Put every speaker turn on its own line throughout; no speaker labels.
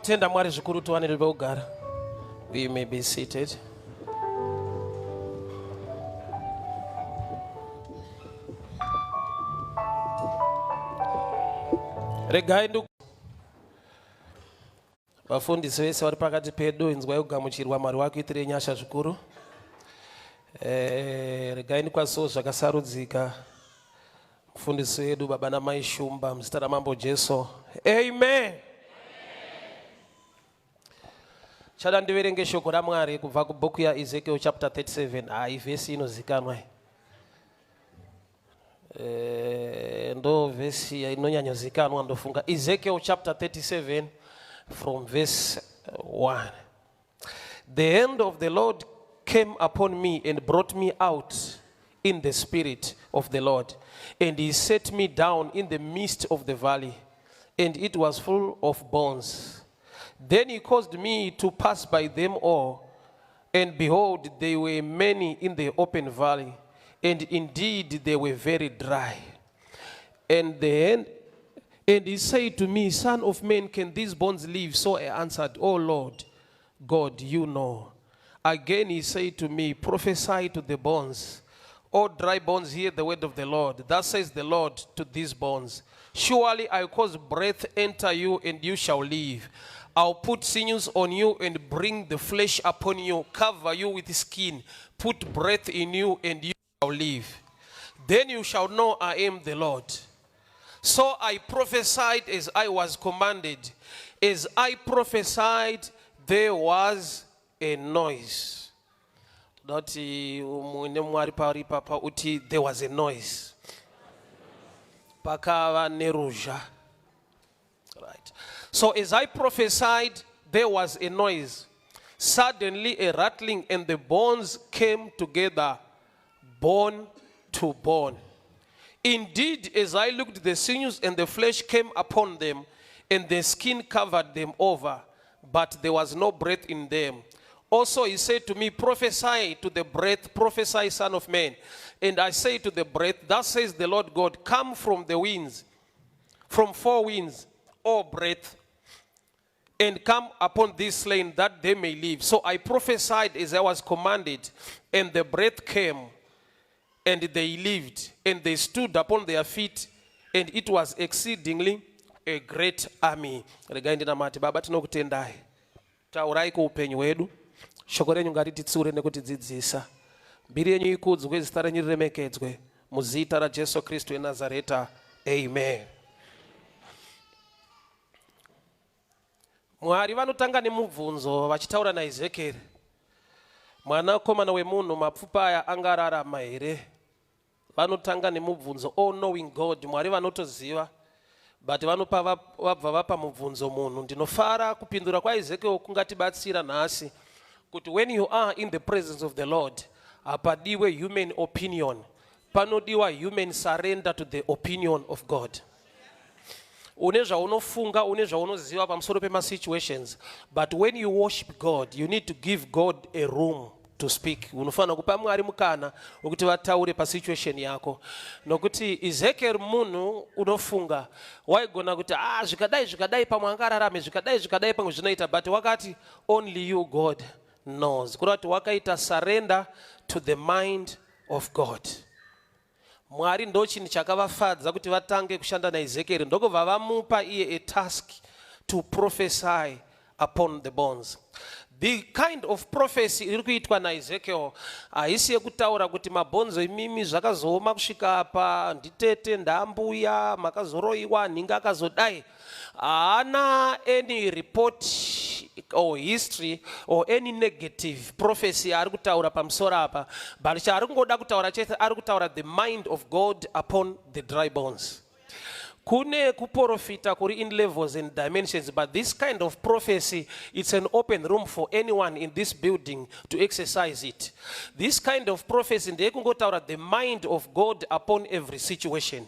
Kutenda Mwari zvikuru tiwane pekugara. We may be seated. Regai ndu vafundisi vese vari pakati pedu inzwai kugamuchirwa Mwari wakuitirei nyasha zvikuru. Eh, regai ndikwazisewo zvakasarudzika mufundisi wedu baba namai Shumba muzita raMambo Jesu. Amen. Chada ndiverenge shoko raMwari kubva kubhuku yaEzekiel chapter 37. Hai vhesi inozikanwa. Eh, ndo vhesi inonyanyozikanwa ndofunga. Ezekiel chapter 37 from verse 1. The hand of the Lord came upon me and brought me out in the spirit of the Lord. And he set me down in the midst of the valley, and it was full of bones. Then he caused me to pass by them all, and behold, they were many in the open valley, and indeed they were very dry. And the hand, and he said to me, Son of man, can these bones live? So I answered, O Lord God, you know. Again he said to me, Prophesy to the bones. O dry bones, hear the word of the Lord. Thus says the Lord to these bones Surely I cause breath enter you, and you shall live. I'll put sinews on you and bring the flesh upon you, cover you with skin, put breath in you, and you shall live. Then you shall know I am the Lord. So I prophesied as I was commanded. As I prophesied, there was a noise. Toda kuti umwe nemumwe ari paari ipapa uti there was a noise. Pakava neruzha. Right. So as I prophesied, there was a noise. Suddenly a rattling and the bones came together, bone to bone. Indeed, as I looked, the sinews and the flesh came upon them, and the skin covered them over, but there was no breath in them. Also, he said to me, Prophesy to the breath, prophesy, son of man. And I say to the breath, Thus says the Lord God, Come from the winds, from four winds, O breath, and come upon this slain that they may live. So I prophesied as I was commanded, and the breath came, and they lived, and they stood upon their feet, and it was exceedingly a great army. Regai ndinamate. Baba, tinokutendai. Taurai kuupenyu hwedu. Shoko renyu ngarititsiure nekutidzidzisa. Mbiri yenyu ikudzwe, zita renyu riremekedzwe. Muzita raJesu Kristu weNazareta. Amen. Mwari vanotanga nemubvunzo vachitaura naEzekieri. Mwanakomana wemunhu, mapfupa aya angararama here? Vanotanga nemubvunzo, all knowing God, Mwari vanotoziva but vanopa vabva vapa mubvunzo munhu. Ndinofara kupindura kwaEzekiel kungatibatsira nhasi kuti when you are in the presence of the Lord, hapadiwe human opinion, panodiwa human surrender to the opinion of God. Une zvaunofunga, une zvaunoziva pamusoro pemasituations, but when you worship God, you need to give God a room to speak. Unofanira kupa Mwari mukana wekuti vataure pasituation yako, nokuti Ezekiel munhu unofunga waigona kuti ah, zvikadai zvikadai pamwe angararame, zvikadai zvikadai pamwe zvinoita, but wakati only you God knows, kureva kuti wakaita surrender to the mind of God. Mwari ndo chinhu chakavafadza kuti vatange kushanda naEzekieri, ndokubva vamupa iye a task to prophesy upon the bones. The kind of prophecy iri kuitwa naEzekiel haisi yekutaura kuti mabhonzo imimi zvakazooma kusvika apa, nditete ndambuya makazoroiwa nhinga akazodai. Haana any report or history or any negative prophecy yaari kutaura pamusoro apa, but chaari kungoda kutaura chete, ari kutaura the mind of God upon the dry bones. Kune kuprofita kuri in levels and dimensions, but this kind of prophecy, it's an open room for anyone in this building to exercise it. This kind of prophecy ndeyekungotaura the mind of God upon every situation.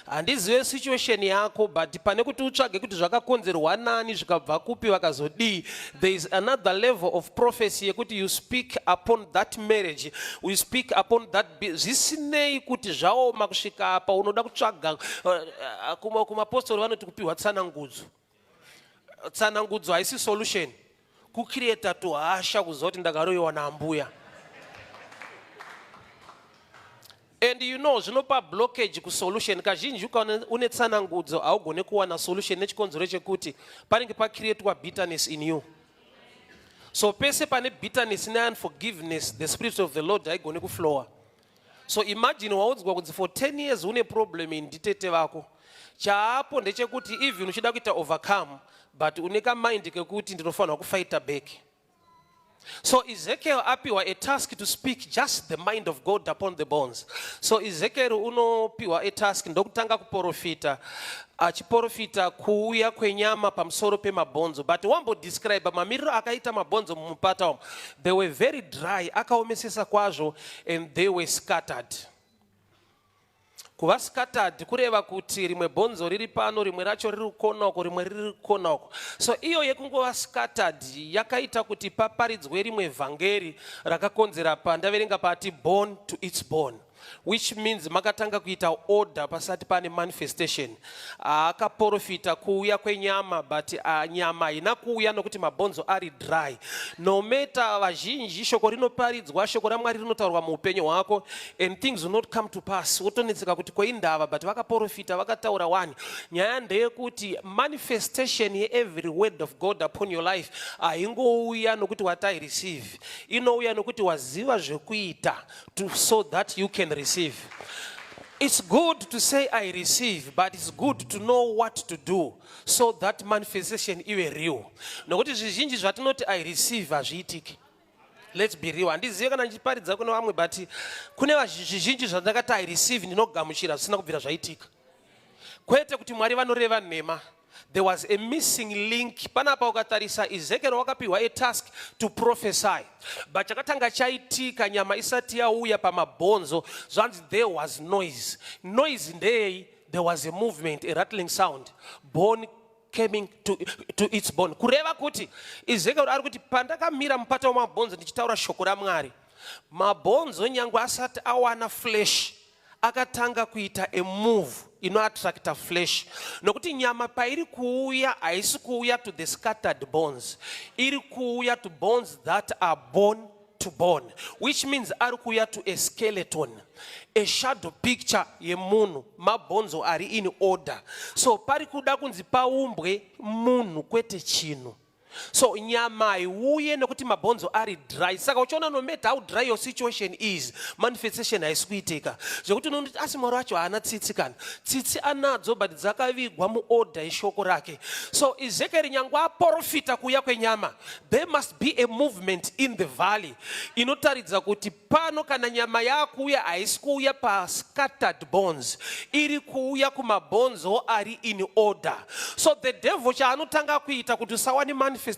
Handizive situation yako, but pane kuti utsvage kuti zvakakonzerwa nani, zvikabva kupi, vakazodii, there is another level of prophecy yekuti you speak upon that marriage, you speak upon that, zvisinei kuti zvaoma kusvika apa, unoda kutsvaga kumapostori vanoti kupiwa tsanangudzo. Tsanangudzo haisi solution. Kucreata tuhasha kuziva kuti ndakaroyiwa naambuya. And you know zvinopa blockage kusolution. Kazhinji ukaona une tsanangudzo haugone kuwana solution nechikonzero chekuti panenge pacreatwa bitterness in you. So pese pane bitterness neunforgiveness, the spirit of the Lord haigone kuflowa. So imagine waudzwa kunzi for 10 years une problem iyi nditete vako. Chaapo ndechekuti even uchida kuita overcome but une kamind kekuti ndinofanirwa kufighter back. So Ezekiel apiwa a task to speak just the mind of God upon the bones. So Ezekiel unopiwa a task ndokutanga kuporofita achiporofita kuuya kwenyama pamusoro pemabhonzo, but wambodescribe mamiriro akaita mabhonzo mumupata umu. They were very dry, akaomesesa kwazvo, and they were scattered. Kuva scattered kureva kuti rimwe bhonzo riri pano, rimwe racho riri kukona uko, rimwe riri kukona uko. So iyo yekungova scattered yakaita kuti paparidzwe rimwe vhangeri rakakonzera pandaverenga pati bone to its bone, which means makatanga kuita order pasati pane manifestation. Akaporofita kuuya kwenyama, but nyama haina kuuya nokuti mabhonzo ari dry. No matter vazhinji, shoko rinoparidzwa, shoko raMwari rinotaurwa muupenyu hwako and things will not come to pass. Wotonetseka kuti koindava, but vakaporofita, vakataura wani. Nyaya ndeyekuti manifestation yeevery word of God upon your life haingouya nokuti wati receive. Inouya nokuti waziva zvekuita so that you can receive. It's good to say I receive, but it's good to know what to do so that manifestation ive real. Nokuti zvizhinji zvatinoti I receive hazviitiki. Let's be real. Handizive kana ndichiparidza kune vamwe, but kune zvizhinji zvandakati I receive, ndinogamuchira, zvisina kubvira zvaitika. Kwete kuti Mwari vanoreva nhema. There was a missing link. Panapa ukatarisa Ezekiel wakapiwa a task to prophesy. But chakatanga chaitika nyama isati yauya pamabhonzo, zvanzi there was noise. Noise ndeyei? There was a movement, a rattling sound. Bone coming to its bone. Kureva kuti Ezekiel ari kuti pandakamira mupata wemabhonzo ndichitaura shoko raMwari, mabhonzo nyangwe asati awana flesh akatanga kuita a move inoattracta flesh, nokuti nyama pairi kuuya haisi kuuya to the scattered bones, iri kuuya to bones that are bone to bone, which means ari kuuya to a skeleton, a shadow picture yemunhu, mabhonzo ari in order. So pari kuda kunzi paumbwe munhu, kwete chinhu. So nyama haiuye nekuti mabhonzo ari dry. Saka uchiona, no matter how dry your situation is, manifestation haisi kuitika, zvekuti unonditi asi Mwari wacho haana tsitsi. Kana tsitsi anadzo, but dzakavigwa muorder yeshoko rake. So Ezekiel nyangwe aprofita kuuya kwenyama, there must be a movement in the valley inotaridza kuti pano kana nyama yakuuya haisi kuuya pascattered bones, iri kuuya kumabhonzo ari in order. So the devil chaanotanga kuita kuti usawane manifestation,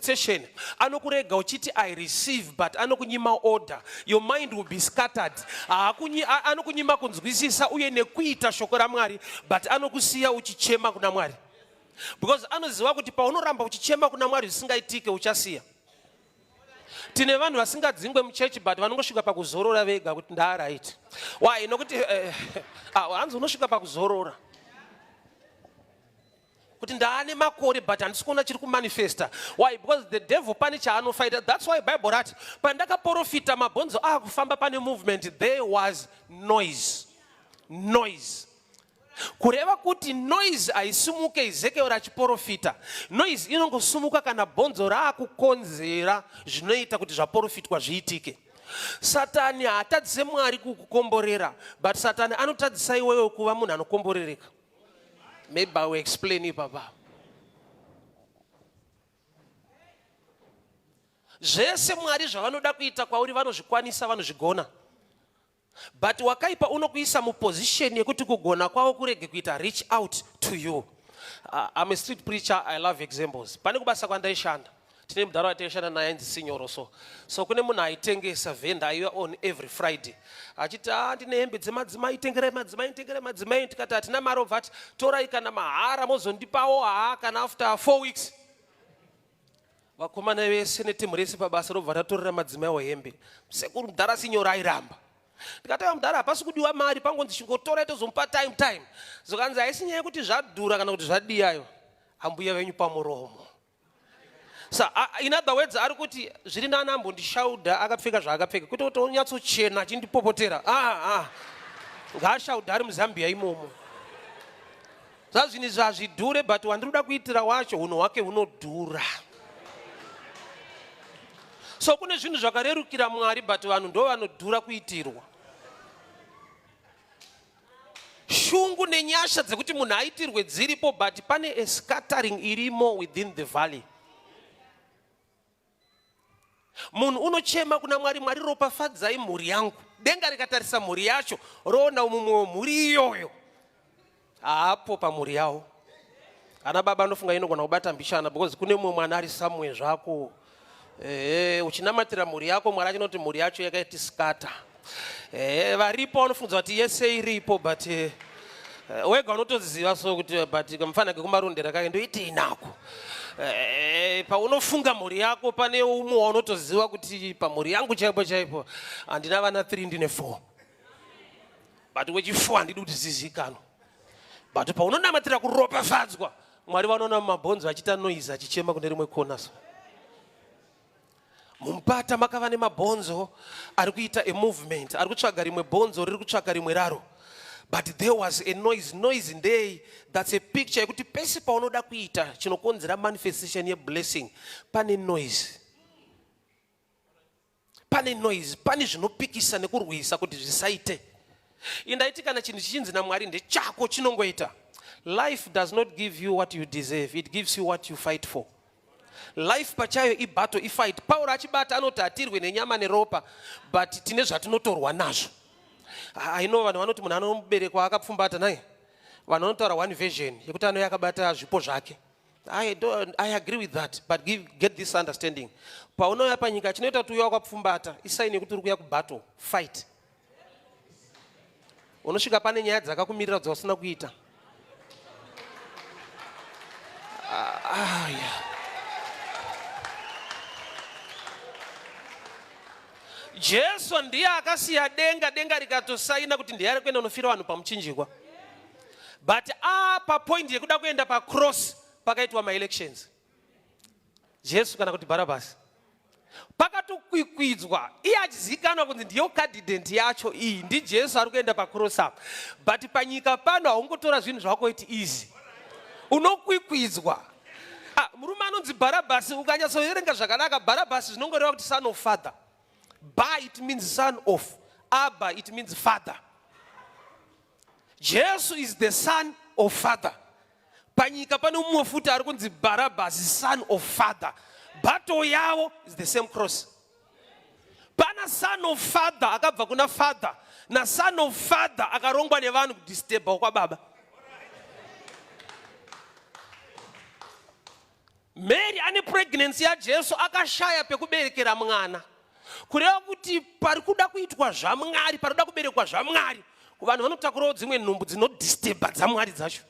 anokurega uchiti I receive, but anokunyima order. Your mind will be scattered. Anokunyima kunzwisisa uye nekuita shoko raMwari, but anokusiya uchichema kuna Mwari, because anoziva kuti paunoramba uchichema kuna Mwari zvisingaitike, uchasiya. Tine vanhu vasingadzingwe muchechi, but vanongosvika pakuzorora vega kuti ndaaright. Why? Nokuti hanzi unosvika pakuzorora kuti ndaane makore but handisi kuona chiri kumanifesta. Why? Because the devil pane chaanofaita. That's why Bible rati pandakaprofita mabhonzo aakufamba, pane movement, there was noise. Noise kureva kuti noise haisimuke Ezekiel achiprofita. Noise inongosimuka kana bhonzo raakukonzera zvinoita kuti zvaprofitwa zviitike. Satani haatadzise Mwari kukukomborera, but Satani anotadzisa iwewe kuva munhu anokomborereka. Maybe I will explain ipapa. Zvese Mwari zvavanoda kuita kwauri vanozvikwanisa, vanozvigona, but wakaipa unokuisa muposition yekuti kugona kwavo kurege kuita reach out to you. I'm a street preacher. I love examples. Pane kubasa kwandaishanda, tine mudhara wataishanda naye ainzi Sinyoro. So kune munhu aitengesa, vendor aiva on every Friday achiti, "A, ndine hembe dzemadzimai, tengerai madzimai, tengerai madzimai." Tikati hatina mari, obva ati, "Torai kana mahara, mozondipawo haa kana after 4 weeks." Vakomana vese netimu rese pabasa robva ratorera madzimai hembe. Sekuru mudhara Sinyoro airamba. Ndikati, "Aiwa mudhara, hapasi kudiwa mari, pangonzi chingotorai, tozomupa time time." Zokanzi, "Haisi nyaya yekuti zvadhura kana kuti zvadiyayo, ambuya venyu pamuromo." Sa in other words ari kuti zviri nani ambondishaudha akapfeka zvaakapfeka kwete kuti onyatsochena achindipopotera. Ah, ah. Ngaashaudha ari muZambia imomo. Zvazvinhu izvi hazvidhure but wandiri kuda kuitira wacho hunhu hwake hunodhura. So kune zvinhu zvakarerukira Mwari but vanhu ndo vanodhura kuitirwa. Shungu nenyasha dzekuti munhu aitirwe dziripo but pane a scattering irimo within the valley. Munhu unochema kuna Mwari, Mwari ropafadzai mhuri yangu. Denga rikatarisa mhuri yacho roona mumwe wemhuri iyoyo haapo pamhuri yawo. Ana baba anofunga inogona kubata mbishana because kune mumwe mwana ari somewhere zvako. Ehe, uchinamatira mhuri yako Mwari achinoti mhuri yacho yakaiti scatter. Ehe, varipo vanofunga kuti yese iripo but eh, wega unotoziva so kuti eh, but kamufana kekumarondera kake ndoitei nako. Eh, paunofunga mhuri yako pane umwe waunotoziva kuti pamhuri yangu chaipo chaipo handina vana 3 ndine 4 but wechi4 handidi kuti zizikanwa but paunonamatira kuropafadzwa Mwari vanoona mabhonzo achiita noise achichema kune rimwe kona so. Mumupata makava nemabhonzo ari kuita a movement, ari kutsvaga rimwe bhonzo riri kutsvaga rimwe raro. But there was a noise, noise ndei, that's a picture yekuti pese paunoda kuita chinokonzera manifestation yeblessing pane noise. Pane noise, pane zvinopikisa nekurwisa kuti zvisaite. Indaiti kana chinhu chichinzi naMwari ndechako chinongoita. Life does not give you what you deserve, it gives you what you fight for. Life pachayo ibattle, ifight. Pauro achibata anoti hatirwe nenyama neropa, but tine zvatinotorwa nazvo. I know vanhu vanoti munhu anoberekwa akapfumbata nhai. Vanhu vanotaura one version yekuti anouya akabata zvipo zvake. I, don't, I agree with that but give, get this understanding paunouya panyika chinoita kuti uya wakapfumbata isaini yekuti uri kuya kubattle fight unosvika pane nyaya dzakakumirira dzausina kuita ah, ah, yeah. Jesu ndiye akasiya denga denga rikatosaina kuti ndiye ari kuenda unofira vanhu pamuchinjikwa but apa point yekuda kuenda pacross pakaitwa maelections Jesu kana kuti Bharabhasi pakatokwikwidzwa iye achizivikanwa kunzi ndiyo candidate yacho iyi ndiJesu ari kuenda pacross apa but panyika pano haungotora zvinhu zvako iti easy unokwikwidzwa ah, murume anonzi Bharabhasi ukanyatsoverenga zvakanaka Bharabhasi zvinongoreva kuti son of father Ba it means son of Abba it means father Jesu is the son of father. Panyika pane mumwe futi ari kunzi Barabbas son of father. Battle yavo is the same cross. Pana son of father akabva kuna father na son of father akarongwa nevanhu kudisturba kwababa. Mary ane pregnancy yaJesu akashaya pekuberekera mwana. Kureva kuti pari kuda kuitwa zvaMwari, pari kuda kuberekwa zvaMwari. Vanhu vanotakurawo dzimwe nhumbu dzinodisturba dzaMwari dzacho.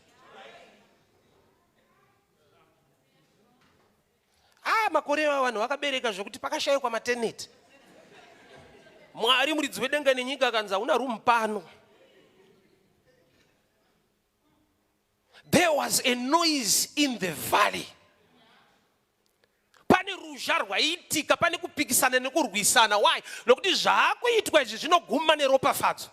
Ah, makore iwayo vanhu vakabereka zvekuti pakashayikwa maternity. Mwari muridzi wedenga nenyika akanzi hauna room pano. There was a noise in the valley. Pane ruzha rwaiitika, pane kupikisana nekurwisana. Why? Nokuti zvaakuitwa izvi zvinoguma neropafadzo.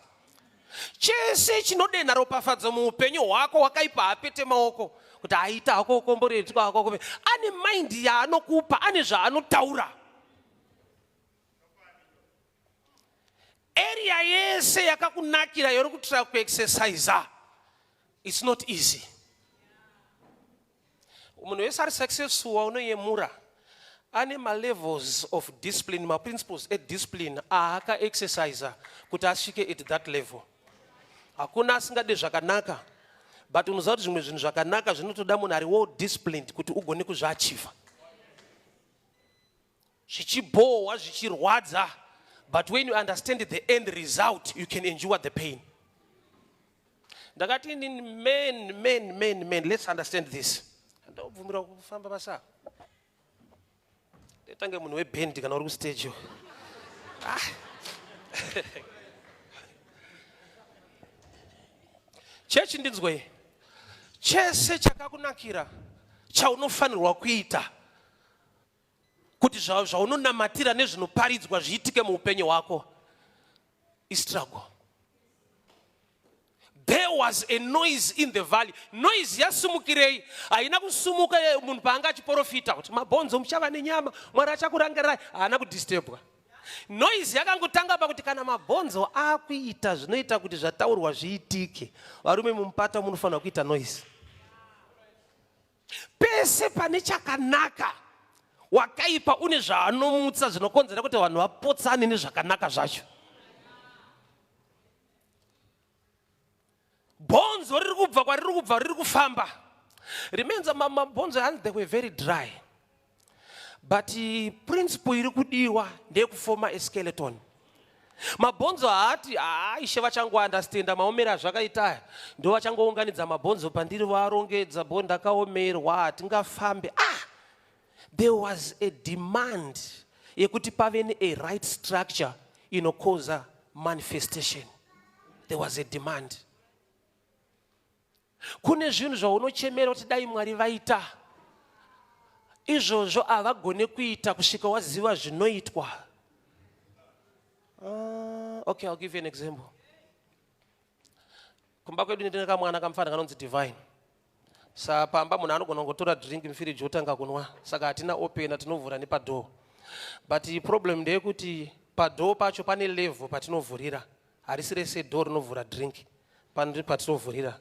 Chese chinodenha ropafadzo muupenyu hwako wakaipa hapete maoko kuti aita hako ukomboredzwa hako. Ane mind yaanokupa, ane zvaanotaura. Area yese yakakunakira yori kutraya kuexercisa it's not easy. Munhu wese ari successful waunoyemura ane malevels of discipline, maprinciples ediscipline aakaexercisa kuti asvike at that level. Hakuna asingade zvakanaka but unoziva kuti zvimwe zvinhu zvakanaka zvinotoda munhu ari well disciplined kuti ugone kuzviachiva. Zvichibhohwa, zvichirwadza, but when you understand the end result, you can endure the pain. Ndakati inini, men, men, men, men, let's understand this. Ndobvumira kufamba basa. Ndetange munhu webhendi kana uri kustage. Ah. Chechi ndinzwei. Chese chakakunakira chaunofanirwa kuita. Kuti zvaunonamatira nezvinoparidzwa zviitike muupenyu hwako istruggle. There was a noise in the valley. Noise yasumukirei? Haina kusumuka munhu paanga achiporofita kuti mabhonzo muchava nenyama, Mwari achakurangarirai. Haana kudisturbwa. Noise yakangotanga pakuti kana mabhonzo akuita zvinoita kuti zvataurwa zviitike. Varume, mumupata munofanira kuita noise. Pese pane chakanaka, wakaipa une zvaanomutsa zvinokonzera kuti vanhu vapotsane nezvakanaka zvacho. Bhonzo riri kubva kwariri kubva, riri kufamba. Remember, mabhonzo hanzi they were very dry, but principle iri kudiwa ndeyekufoma a skeleton. Mabhonzo haati haa, Ishe vachangoandastenda maomero azvakaita aya, ndo vachangounganidza mabhonzo pandiri varongedza bo ndakaomerwa, hatingafambe. Ah, there was a demand yekuti pave nea right structure inokoza manifestation. There was a demand. Kune zvinhu zvaunochemera kuti dai Mwari vaita izvozvo, havagone kuita kusvika waziva zvinoitwa. Okay, I'll give you an example. Kumba kwedu ndine kamwana kamufana kanonzi Divine. Sa pamba munhu anogona kungotora drink mufiriji otanga kunwa, saka hatina opener, tinovhura nepadoor. But problem ndeyekuti padoor pacho pane level patinovhurira. Harisi rese door rinovhura drink, pane patinovhurira.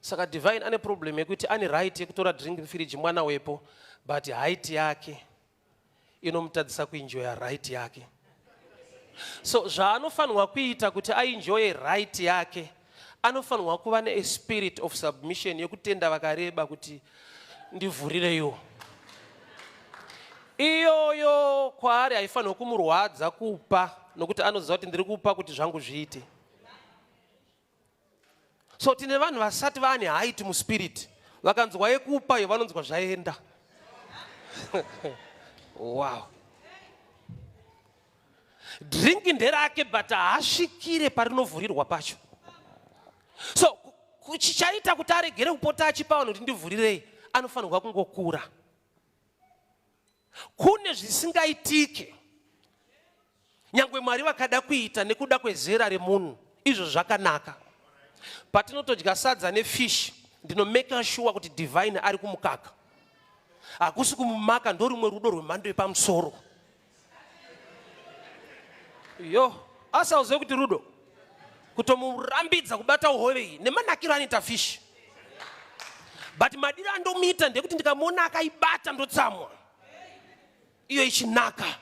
Saka Divine ane problem yekuti ane right yekutora drink mufiriji, mwana wepo, but height yake inomutadzisa kuenjoya right yake. So zvaanofanirwa kuita kuti aenjoye right yake, anofanirwa kuva neaspirit of submission yekutenda vakareba kuti ndivhurireiwo. Iyoyo kwaari haifanirwi kumurwadza kupa, nokuti anoziva kuti ndiri kupa kuti zvangu zviite. So tine vanhu vasati vaane height muspirit. Vakanzwa yekupa iyo, vanonzwa zvaenda. Wow, drink nderake, but haasvikire parinovhurirwa pacho. So chichaita kuti aregere kupota achipa vanhu kuti ndivhurirei, anofanirwa kungokura. Kune zvisingaitike nyangwe Mwari vakada kuita nekuda kwezera remunhu. Izvo zvakanaka, patinotodya sadza nefish, ndinomeka sure kuti Divine ari kumukaka. Hakusi kumumaka, ndorimwe rudo rwemhando yepamusoro. Yo, asi hauzive kuti rudo kutomurambidza kubata hove iyi nemanakiro anoita fish, but madiro andomuita ndekuti ndikamuona akaibata ndotsamwa, iyo ichinaka.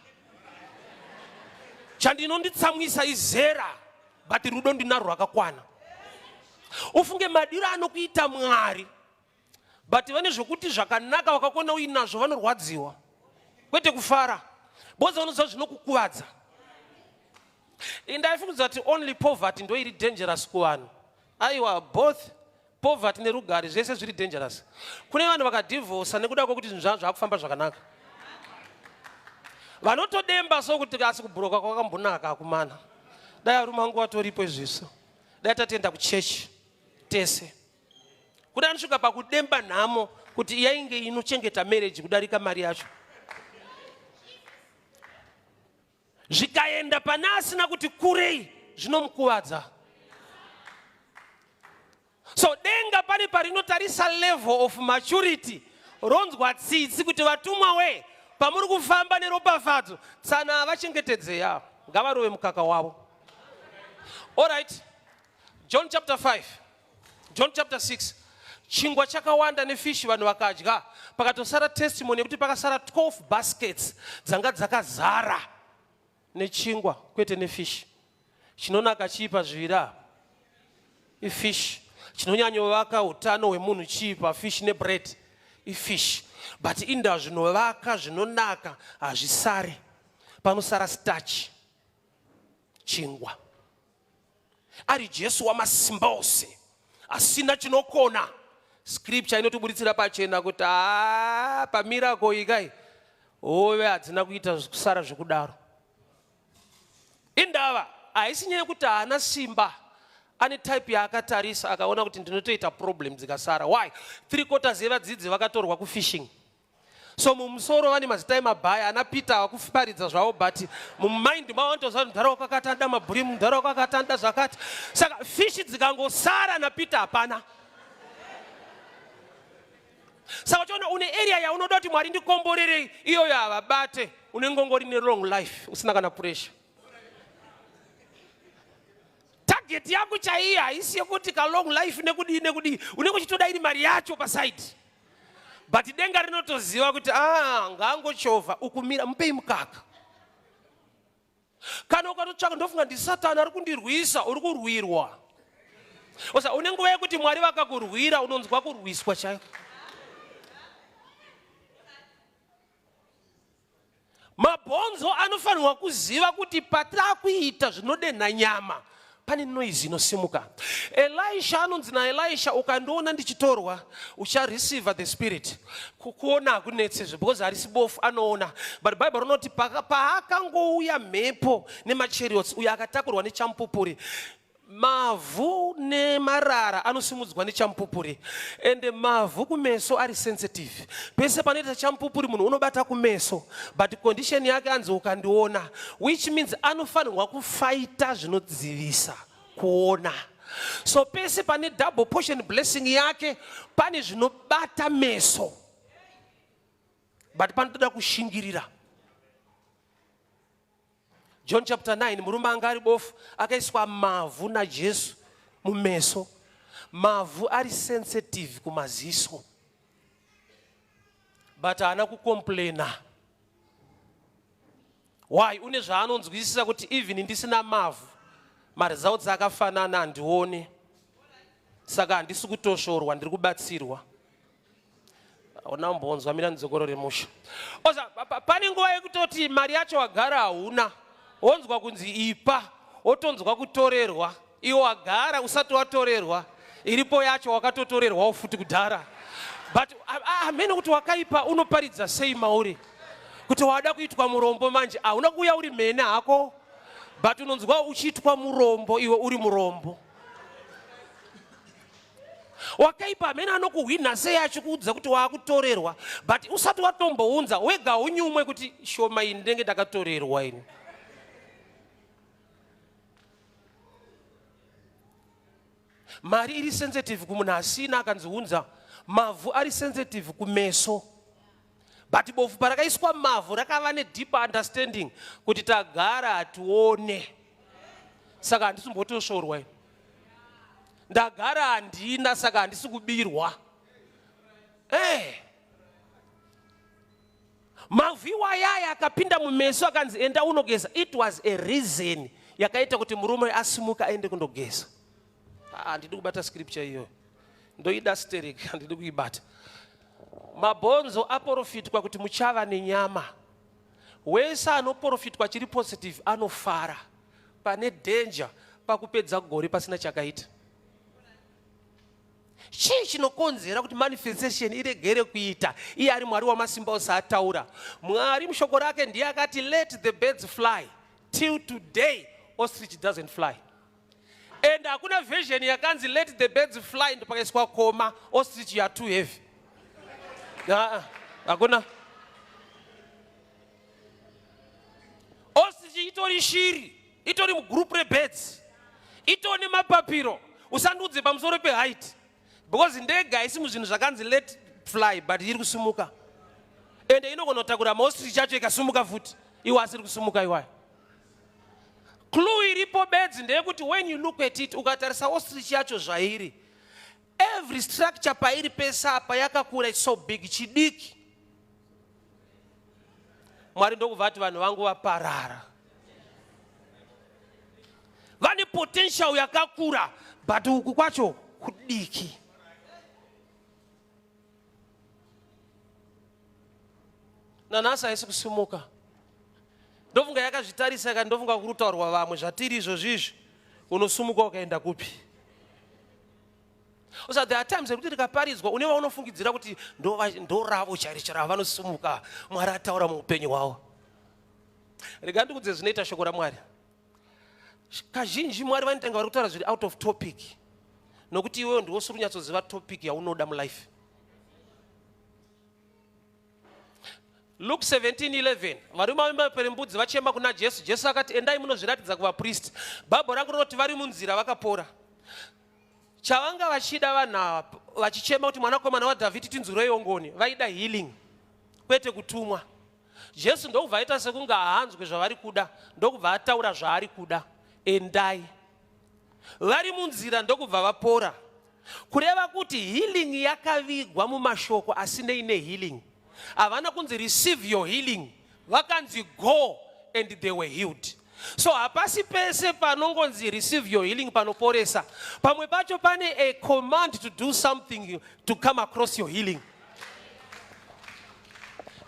Chandinonditsamwisa izera, but rudo ndinarwo rwakakwana. Ufunge madiro anokuita Mwari, but vane zvokuti zvakanaka vakakona uinazvo vanorwadziwa, kwete kufara, because vanoziva zvinokukuvadza. Indaifungidzwa kuti only poverty ndo iri dangerous kuvanhu. Aiwa, both poverty nerugare zvese zviri dangerous. Kune vanhu vakadhivhosa nekuda kwekuti zvinhu zvavo zvakufamba zvakanaka, vanotodemba sokuti asi kubhuroka kwakambonaka akumana, dai arume vangu vatoripo izviso, dai tatienda kuchechi tese. Kuda anosvika pakudemba nhamo kuti yainge inochengeta marriage kudarika mari yacho. Zvikaenda pane asina kuti kurei, zvinomukuvadza. So denga pane parinotarisa level of maturity, ronzwa tsitsi kuti vatumwa we, pamuri kufamba neropafadzo, tsana havachengetedzeya, ngavarove mukaka wavo. Alright, John chapter 5, John chapter 6. Chingwa chakawanda nefish, vanhu vakadya, pakatosara testimony yekuti pakasara 12 baskets dzanga dzakazara nechingwa, kwete nefish. Chinonaka chii pazviviri apa? Ifish. Chinonyanyovaka utano hwemunhu chii pafish nebread? Ifish. But inda zvinovaka zvinonaka hazvisare, panosara starch, chingwa. Ari Jesu wamasimba ose asina chinokona, scripture inotiburitsira pachena kuti haa, pamiracle ikai hove hadzina kuita kusara zvekudaro. Indava haisi nyaya yekuti haana simba, ane type yaakatarisa akaona kuti ndinotoita problem dzikasara. Why? Three quarters yevadzidzi vakatorwa kufishing. So mumusoro vane mazita emabhaya ana Peter vakuparidza zvavo, but mumind mavo vanotoziva mudhara wakakati anoda mabhurimu, mudhara wakakati anoda zvakati. Saka fishi dzikangosara naPeter hapana. Saka uchiona une area yaunoda kuti Mwari ndikomborerei, iyoyo havabate, unenge ungori nelong life usina kana pressure. Target yako chaiyo haisi yekuti kalong life nekudii nekudii, unenge uchitoda iri mari yacho pasaidi, but denga rinotoziva kuti ah, ngaangochovha ukumira, mupei mukaka. Kana ukatotsvaka ndofunga ndisatani ari kundirwisa, uri kurwirwa. Osa une nguva yekuti Mwari vakakurwira unonzwa kurwiswa chaiko. Mabhonzo anofanirwa kuziva kuti pataakuita zvinodenha nyama pane noise inosimuka. Elisha anonzi naElisha, ukandiona ndichitorwa uchareceive the spirit. Kuona hakunetsezve because harisi bofu, anoona. But Bible rinoti paakangouya mhepo nemachariots, uyo akatakurwa nechamupupuri, mavhu nemarara anosimudzwa nechamupupuri, ende mavhu kumeso ari sensitive. Pese panoita chamupupuri munhu unobata kumeso, but condition yake anzi ukandiona, which means anofanirwa kufaita zvinodzivisa kuona. So pese pane double portion blessing yake pane zvinobata meso, but panotoda kushingirira. John chapter 9, murume anga ari bofu akaiswa mavhu naJesu mumeso. Mavhu ari sensitive kumaziso, but haana kucomplaina. Why? Une zvaanonzwisisa kuti even ndisina mavhu maresults akafanana, handione, saka handisi kutoshorwa, ndiri kubatsirwa. Hauna mbonzwa, mira ndidzokorore musha. Oza pane nguva yekutoti mari yacho wagara hauna, wonzwa kunzi ipa, wotonzwa kutorerwa. Iwe wagara usati watorerwa, iripo yacho wakatotorerwawo futi kudhara. But hamene kuti wakaipa unoparidza sei mauri kuti wada kuitwa murombo. Manje hauna kuuya uri mhene hako, but unonzwa uchiitwa murombo iwe uri murombo. Wakaipa hamene anokuhwinha sei achikuudza kuti waakutorerwa, but usati watombounza wega unyumwe kuti shoma iyi ndinenge ndakatorerwa ini. Mari iri sensitive kumunhu asina, akanzi unza. Mavhu ari sensitive kumeso, but bofu parakaiswa mavhu rakava nedeep understanding kuti tagara hatione, saka handisi kumbotosvorwa ini. Ndagara handina, saka handisi kubirwa. Mavhu iwayaya akapinda mumeso akanzi enda unogeza. It was a reason yakaita kuti murume asimuka aende kundogeza. Handidi kubata scripture iyoyo, ndoida sterek, handidi kuibata. Mabhonzo aporofitwa kuti muchava nenyama. Wese anoporofitwa chiri positive anofara. Pane danger pakupedza gore pasina chakaita. Chii chinokonzera kuti manifestation iregere kuita, iye ari Mwari wamasimba ose ataura? Mwari mushoko rake ndiye akati let the birds fly. Till today ostrich doesn't fly, and hakuna version yakanzi let the birds fly ndopakaiswa comma, ostrich you are too heavy. Hakuna. Ostrich itori shiri, itori mugroup rebirds, itori nemapapiro. Usandiudze pamusoro peheight because ndege haisi muzvinhu zvakanzi let fly, but iri kusimuka, ende inogona kutakura maostrich acho ikasimuka futi, iwo asiri kusimuka iwayo. Clue iripo bedzi ndeyekuti when you look at it, ukatarisa ostrich yacho zvairi, every structure pairi pese apa yakakura, it's so big, chidiki. Mwari ndokubva ati vanhu vangu vaparara. Vane potential yakakura, but uku kwacho kudiki. Nanhasi haisi kusimuka. Ndofunga yakazvitarisa ka, ndofunga kuri kutaurwa vamwe zvatiri izvozvi izvi. Unosumuka ukaenda kupi? So there are times ekuti rikaparidzwa une vaunofungidzira kuti ndoravo chairo chairo, vanosimuka Mwari ataura muupenyu hwavo. Rega ndikudze zvinoita shoko raMwari. Kazhinji Mwari vanotanga vari kutaura zviri out of topic, nokuti iwewo ndiwo suri kunyatsoziva topic yaunoda mulife. Luke 17:11 varume vemaperembudzi vachema kuna Jesu. Jesu akati endai munozviratidza kuvapristi. Bhaibheri rangu rinoti vari munzira vakapora. Chavanga vachida vanhu ava vachichema kuti mwanakomana waDhavhidhi tinzwireiwo ngoni, vaida healing kwete kutumwa. Jesu ndokubva aita sekunge haanzwe zvavari kuda, ndokubva ataura zvaari kuda, endai. Vari munzira ndokubva vapora. Kureva kuti healing yakavigwa mumashoko asinei nehealing. Havana kunzi receive your healing, vakanzi go and they were healed. So hapasi pese panongonzi receive your healing panoporesa. Pamwe pacho pane a command to do something to come across your healing.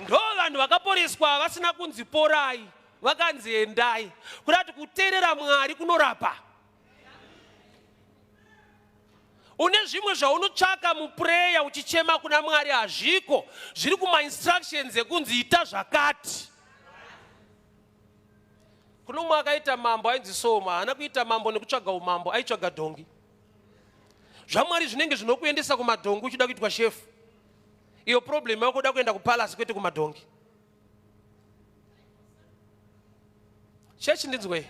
Ndo vanhu vakaporeswa vasina kunzi porai, vakanzi endai. Kuda kuti kuteerera Mwari kunorapa. Une zvimwe zvaunotsvaka muprayer uchichema kuna Mwari hazviko, zviri kumainstructions ekunzi ita zvakati. Kuno mumwe akaita mambo ainzi Soma, haana kuita mambo nekutsvaga umambo, aitsvaga dhongi. ZvaMwari zvinenge zvinokuendesa kumadhongi uchida kuitwa shefu. Iyo problem yako uda kuenda kupalace kwete kumadhongi. Chechi ndinzwei.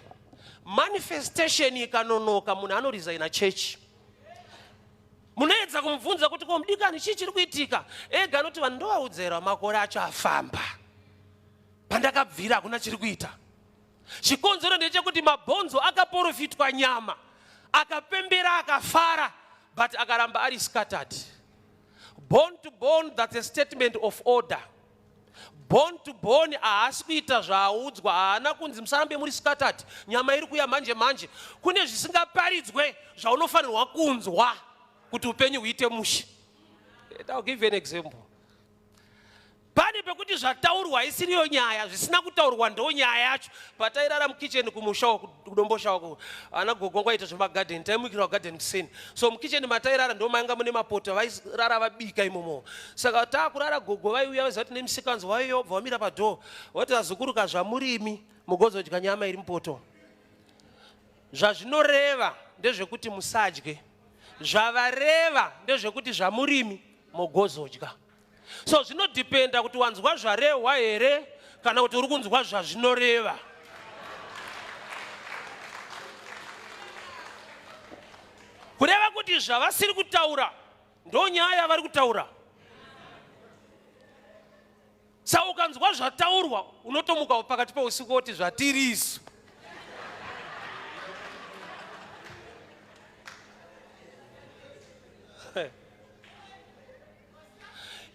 Manifestation ikanonoka munhu anoresigna chechi. Munoedza kumubvunza kuti ko mudikani chii chiri kuitika? Ega anoti vanhu ndovaudzera makore acho afamba. Pandakabvira hakuna chiri kuita. Chikonzero ndechekuti mabhonzo akaporofitwa nyama akapembera akafara but akaramba ari scattered. Bone to bone, that's a statement of order. Bone to bone haasi kuita zvaaudzwa, haana kunzi musarambe muri scattered, nyama iri kuya manje manje. Kune zvisingaparidzwe zvaunofanirwa kunzwa kuti upenyu huite mushe. I'll give you an example. Pane pekuti zvataurwa isiriyo nyaya, zvisina kutaurwa ndo nyaya yacho. Patairara mukitchen kumusha uku, kudombosha uku, ana gogo wangu aita zvemagadheni, taimukira kugadheni kuseni. So mukitchen matairara ndo mainga mune mapoto, vairara vabika imomo. Saka taakurara gogo vaiuya vaziva kuti nemisikanzwa vaiuya vobva vamira padhoo voti vazukuru ka zvamurimi mugozodya nyama iri mupoto. Zvazvinoreva ndezvekuti musadye, zvavareva ndezvekuti zvamurimi mogozodya. So zvinodhipenda kuti wanzwa zvarehwa here kana kuti uri kunzwa zvazvinoreva. Kureva kuti zvavasiri kutaura ndo nyaya yavari kutaura. Sa ukanzwa zvataurwa unotomuka pakati peusiku woti zvatiri isu.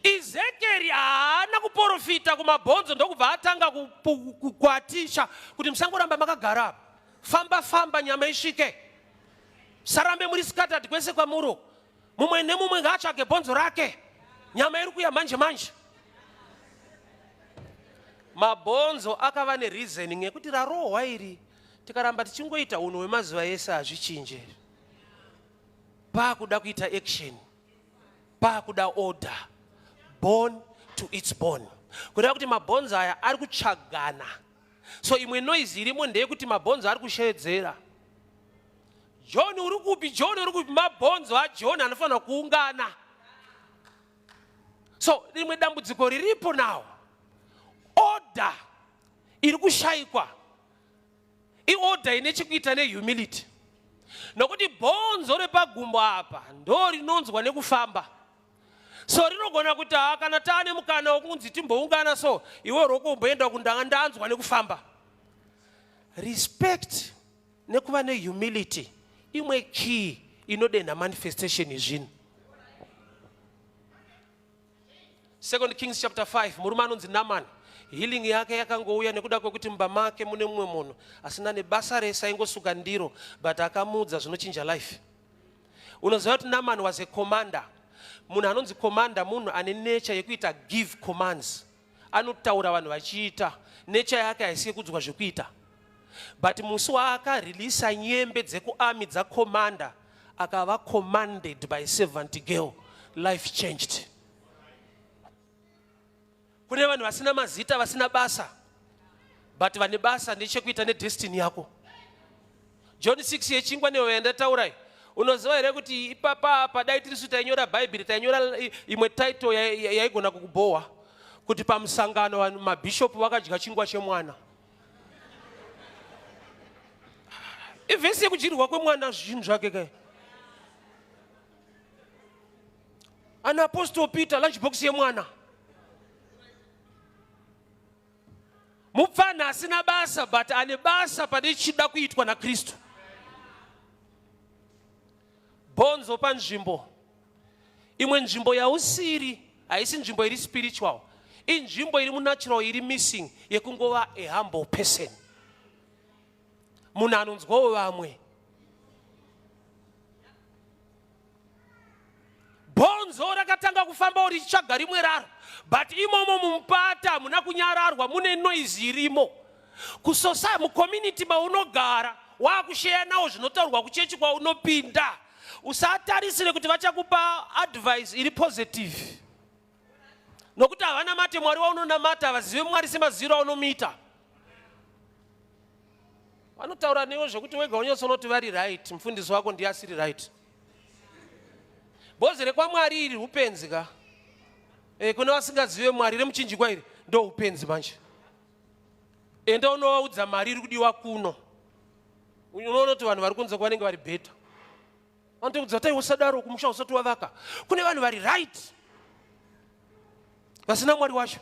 Ezekieri haana kuporofita kumabhonzo ndokubva atanga kukwatisha kuti musangoramba makagara apa, famba famba nyama isvike, sarambe muri scattered kwese kwamuri, mumwe nemumwe ngaatsvage bhonzo rake, nyama iri kuya manje manje. Mabhonzo akava nereasoning yekuti rarohwa iri, tikaramba tichingoita unhu hwemazuva ese hazvichinje, pakuda kuita action, pakuda order, bone to its bone, kureva kuti mabhonzo aya ari kutsvagana. So imwe noise irimo ndeyekuti mabhonzo ari kusheedzera, John uri kupi, John uri kupi. Mabhonzo aJohn anofanira kuungana. So rimwe dambudziko riripo now, order iri kushayikwa iorder ine chekuita nehumility, nokuti bhonzo repagumbo apa ndo rinonzwa nekufamba. So rinogona kuti haa, kana taane mukana wekunzi timboungana, so iwe roko umboenda kundanga ndanzwa nekufamba. Respect nekuva nehumility imwe key inodenha manifestation yezvinhu. Second Kings chapter 5, murume anonzi Naaman, healing yake yakangouya nekuda kwekuti mumba make mune mumwe munhu asina nebasa rese, aingosuka ndiro, but akamuudza zvinochinja life. Unoziva kuti Naaman was a commander. Munhu anonzi commander munhu ane nature yekuita give commands, anotaura vanhu vachiita. Nature yake haisi yekudzwa zvekuita, but musi waakareleasa nyembe dzekuarmy dzacommander, akava commanded by servant girl, life changed. Kune vanhu vasina mazita, vasina basa, but vane basa nechekuita nedestiny yako. John 6 yechingwa newe yandataurai, unoziva here kuti ipapa apa dai tirisu tainyora Bhaibheri, tainyora imwe title yaigona kukubhohwa. Kuti pamusangano vanhu mabhishopu vakadya chingwa chemwana. Ivhesi yekudyirwa kwemwana zvinhu zvake kai. Ana Apostle Peter lunch box yemwana. Mupfana asina basa but ane basa pane chida kuitwa naKristu. Bhonzo panzvimbo. Imwe nzvimbo yausiri haisi nzvimbo iri spiritual. Inzvimbo iri munatural iri missing yekungova a humble person. Munhu anonzwawo vamwe. Bhonzo rakatanga kufambawo richitsvaga rimwe raro, but imomo mumupata hamuna kunyararwa, mune noise irimo. Kusosa mucommunity maunogara waakusheya nawo zvinotaurwa kuchechi kwaunopinda. Usatarisire kuti vachakupa advice iri positive, nokuti havanamate Mwari waunonamata, havazive Mwari semaziviro aunomuita. Vanotaura newe zvekuti wega unyatsonoti vari right, mufundisi wako ndiye asiri right. Bhozi rekwaMwari iri upenzi ka. E, kune vasingazive Mwari remuchinjikwa iri ndo upenzi manje. Enda unovaudza mari iri kudiwa kuno. Unoona kuti vanhu vari kunze kwanenge vari better. Vanotokuudza tai usadaro kumusha usati wavaka. Kune vanhu vari right. Vasina Mwari wacho.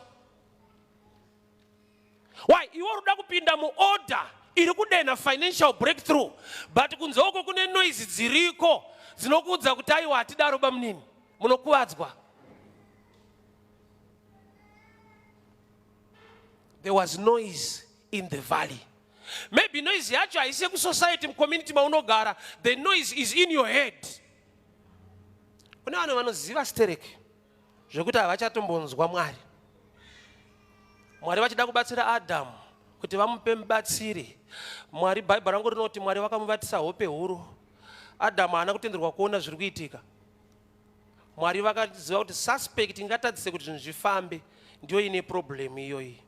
Why? Iwe uri kuda kupinda muorder iri kudenha financial breakthrough, but kunze uko kune noise dziriko dzinokuudza kuti aiwa hatidaro bamunini, munokuvadzwa. There was noise in the valley. Maybe noise yacho haisi yekusociety mucommunity maunogara. The noise is in your head. Kune vanhu vanoziva stereki zvekuti havachatombonzwa Mwari. Mwari vachida kubatsira Adamu kuti vamupe mubatsiri. Mwari, Bhaibheri rangu rinoti Mwari vakamuvatisa hope huru. Adamu haana kutenderwa kuona zviri kuitika. Mwari vakaziva kuti suspect ingatadzise kuti zvinhu zvifambe ndiyo ine problem iyoyi.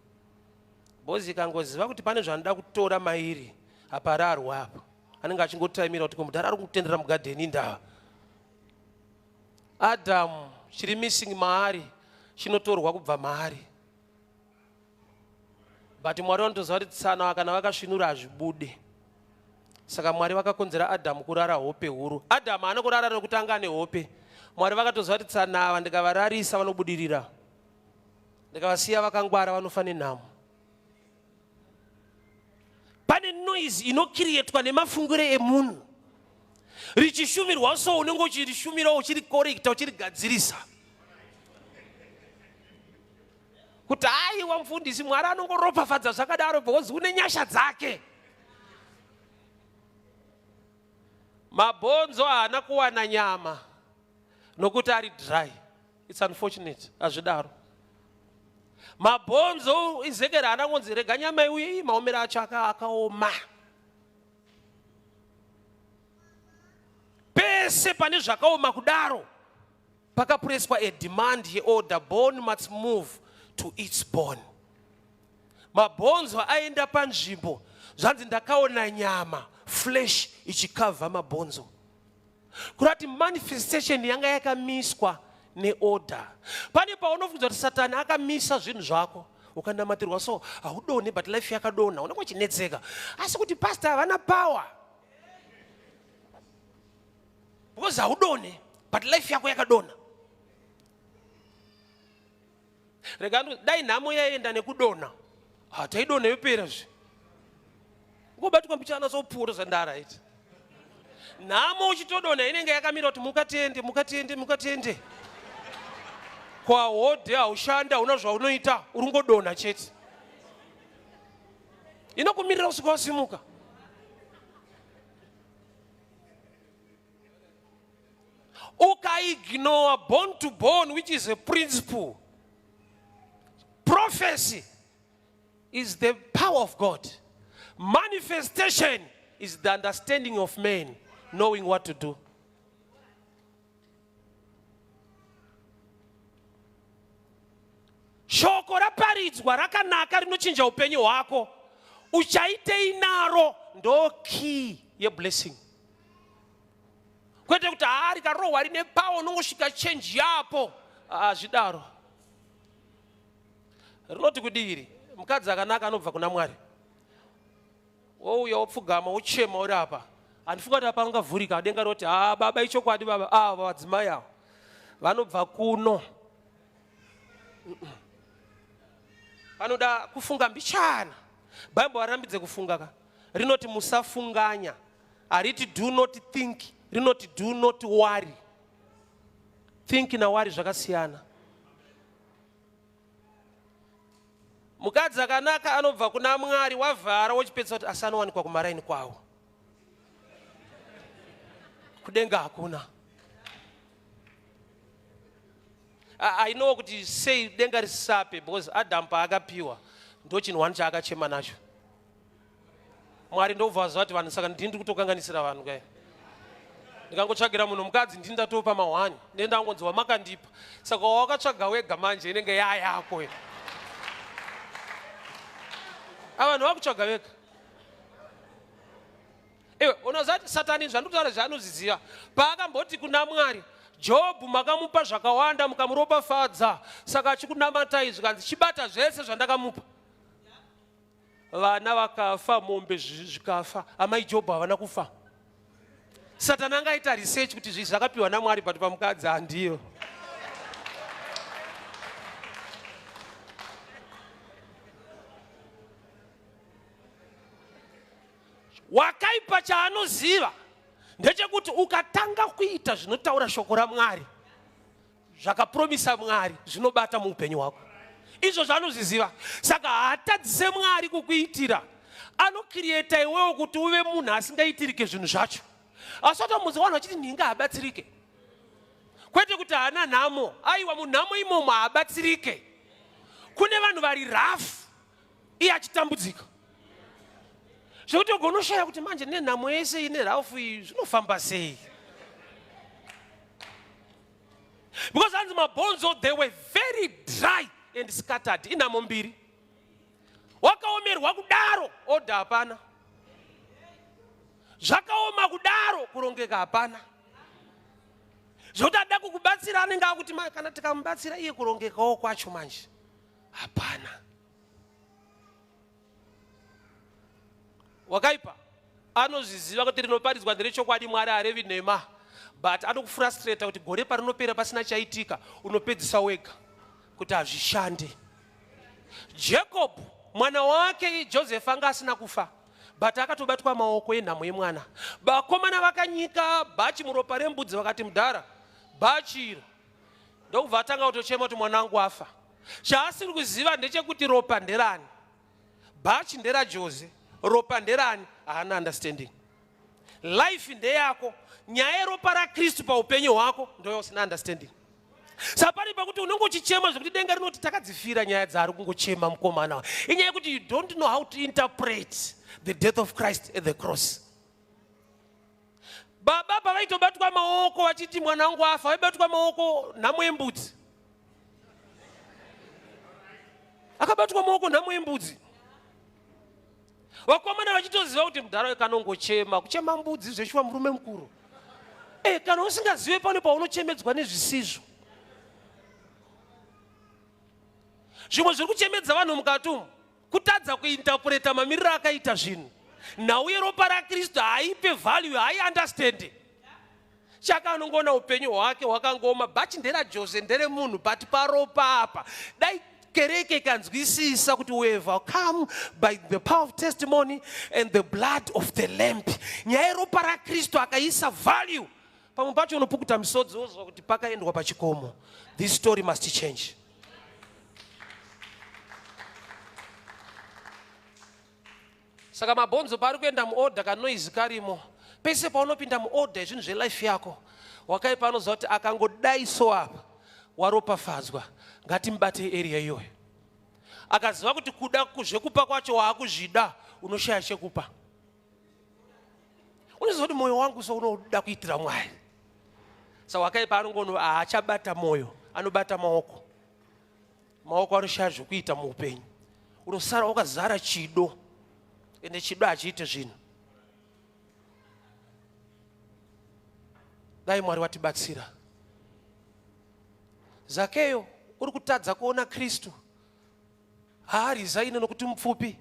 Bozi ikangoziva kuti pane zvanoda kutora mairi hapararwa apa. Anenge achingotaimira kuti komudhara ari kutendera mugadheni indava. Adamu chiri missing maari chinotorwa kubva maari. But Mwari vanotoziva kuti tsana kana vakasvinura hazvibude. Saka Mwari vakakonzera Adamu kurara hope huru. Adamu haana kurara nokuti anga ane hope. Mwari vakatoziva kuti tsana ava ndikavararisa vanobudirira. Ndikavasiya vakangwara vanofa nenhamo. Pane noise inokirietwa nemafungire emunhu. Richishumirwa so unenge uchirishumira uchirikorekta uchirigadzirisa. Kuti aiwa mufundisi Mwari anongoropafadza zvakadaro because une nyasha dzake. Mabhonzo haana kuwana nyama nokuti ari dry. It's unfortunate, hazvidaro. Mabhonzo Ezekiel haana kunzi rega nyama iuye, maomero acho akaoma. Pese pane zvakaoma kudaro pakapureswa a demand yeorder, bone must move to its bone. Mabhonzo aenda panzvimbo, zvanzi ndakaona nyama, flesh ichikavha mabhonzo. Kurati manifestation yanga yakamiswa neorder. Pane paunofunza kuti Satani akamisa zvinhu zvako, ukanamatirwa so haudonhe, but life yakadonha, unenge uchinetseka. Asi kuti pastor havana power because haudonhe, but life yako yakadonha. Rega dai nhamo yaenda nekudonha, taidonha yopera zve. Ngobatwa mbichana sopfuura zvandara iti. Nhamo uchitodonha inenge yakamira kuti mukatende, mukatende, mukatende. Kwahodhe haushandi, hauna zvaunoita, uri ngodonha chete. Inokumirira kusvika wasimuka. Ukaignore bone to bone, which is a principle. Prophecy is the power of God. Manifestation is the understanding of man, knowing what to do. Shoko raparidzwa rakanaka rinochinja upenyu hwako. Uchaitei naro ndo key yeblessing. Kwete kuti haa rikarohwa rine power unongosvika change yapo. Hazvidaro. Rinoti kudii iri? Mukadzi akanaka anobva kuna Mwari. Wouya wopfugama wochema uri apa. Handifunga kuti apa angavhurika denga roti haa baba ichokwadi baba ava vadzimai ava vanobva kuno. Panoda kufunga mbichana. Bible harambidze kufunga ka. Rinoti musafunganya. Hariti do not think, rinoti do not worry. Think na worry zvakasiyana. Mukadzi akanaka anobva kuna Mwari wavhara wochipedzisa kuti asi anowanikwa kumaraini kwawo. Kudenga hakuna. I know kuti sei denga risape because Adam paakapiwa ndochinhu one chaakachema nacho. Mwari ndobva aziva kuti vanhu saka ndini ndiri kutokanganisira vanhu kai. Ndikangotsvagira munhu mukadzi ndini ndatopa mahwani ndini ndangonzi wamakandipa saka wawakatsvaga wega manje inenge yayako avanhu vakutsvaga vega. Iwe unoziva kuti Satani zvandikutaura zvaanozviziva. Paakamboti kuna Mwari, Jobhu makamupa zvakawanda mukamuropafadza, saka achikunamatai zvikanzi chibata zvese zvandakamupa. Vana vakafa, mombe zvikafa, amai Jobhu havana kufa. Satani angaita research kuti zvi zvakapiwa naMwari but pamukadzi handiyo. Wakaipa chaanoziva ndechekuti ukatanga kuita zvinotaura shoko raMwari, zvakapromisa Mwari zvinobata muupenyu hwako. Izvo zvaanozviziva. Saka haatadzise Mwari kukuitira. Anokiriyeta iwewo kuti uve munhu asingaitirike zvinhu zvacho. Asi watomunzwa vanhu vachiti nhinga haabatsirike. Kwete kuti haana nhamo. Aiwa munhamo imomo haabatsirike. Kune vanhu vari rafu iye achitambudzika zvekuti ugo unoshaya kuti manje nenhamo yese ine rafu iyi zvinofamba sei because hanzi mabhonzo they were very dry and scattered inhamo mbiri wakaomerwa kudaro oda hapana zvakaoma kudaro kurongeka hapana zvekuti ada kukubatsira anenge akuti kana tikamubatsira iye kurongekawo kwacho manje hapana wakaipa anozviziva kuti rinoparidzwa nderechokwadi mwari harevi nhema but anokufrustrata kuti gore parinopera pasina chaitika unopedzisa wega kuti hazvishande jacob mwana wake joseph anga asina kufa but akatobatwa maoko enhamo yemwana vakomana vakanyika bhachi muropa rembudzi vakati mudhara bhachi iro ndokubva atanga kutochema kuti mwana wangu afa chaasiri kuziva ndechekuti ropa nderani bhachi nderajoze ropa nderani haana understanding life ndeyako nyaya yeropa rakristu paupenyu hwako ndoya usina understanding saka pane pakuti unenge uchichema zvekuti denga rinoti takadzifira nyaya dzaari kungochema mukomana inyaya yekuti you don't know how to interpret the death of christ at the cross Baba pavaitobatwa maoko vachiti mwana wangu afa, vaibatwa maoko nhamo yembudzi. Akabatwa maoko nhamo yembudzi. Vakomana vachitoziva kuti mudhara kanongochema, kuchema mbudzi zveshuwa murume mukuru. Eh, kana usingazive pane paunochemedzwa nezvisizvo. Zvimwe zviri kuchemedza vanhu mukati umu kutadza kuinterpreta mamiriro akaita zvinhu nhau yeropa rakristu haipe value haiunderstande chaka anongoona upenyu hwake hwakangooma bhachi nderajose nderemunhu but paropa apa dai kereke ikanzwisisa kuti we have come by the power of testimony and the blood of the lamp nyaya yeropa rakristu akaisa value pamwe pacho unopukuta misodzi wozwa kuti pakaendwa pachikomo this story must change saka mabhonzo paari kuenda muorder kanoizi karimo pese paunopinda muorder yezvinhu zvelife yako wakaipa anoziva kuti akangodai so apa waropafadzwa ngatimubate area iyoyo akaziva kuti kuda zvekupa kwacho waakuzvida unoshaya chekupa unoziva kuti mwoyo wangu so unoda kuitira mwari saka wakaipa anongono haachabata mwoyo anobata maoko maoko anoshaya zvekuita muupenyu unosara wakazara chido ende chido hachiite zvinhu dai mwari watibatsira zakeyo uri kutadza kuona kristu. Haarizaine nokuti mupfupi,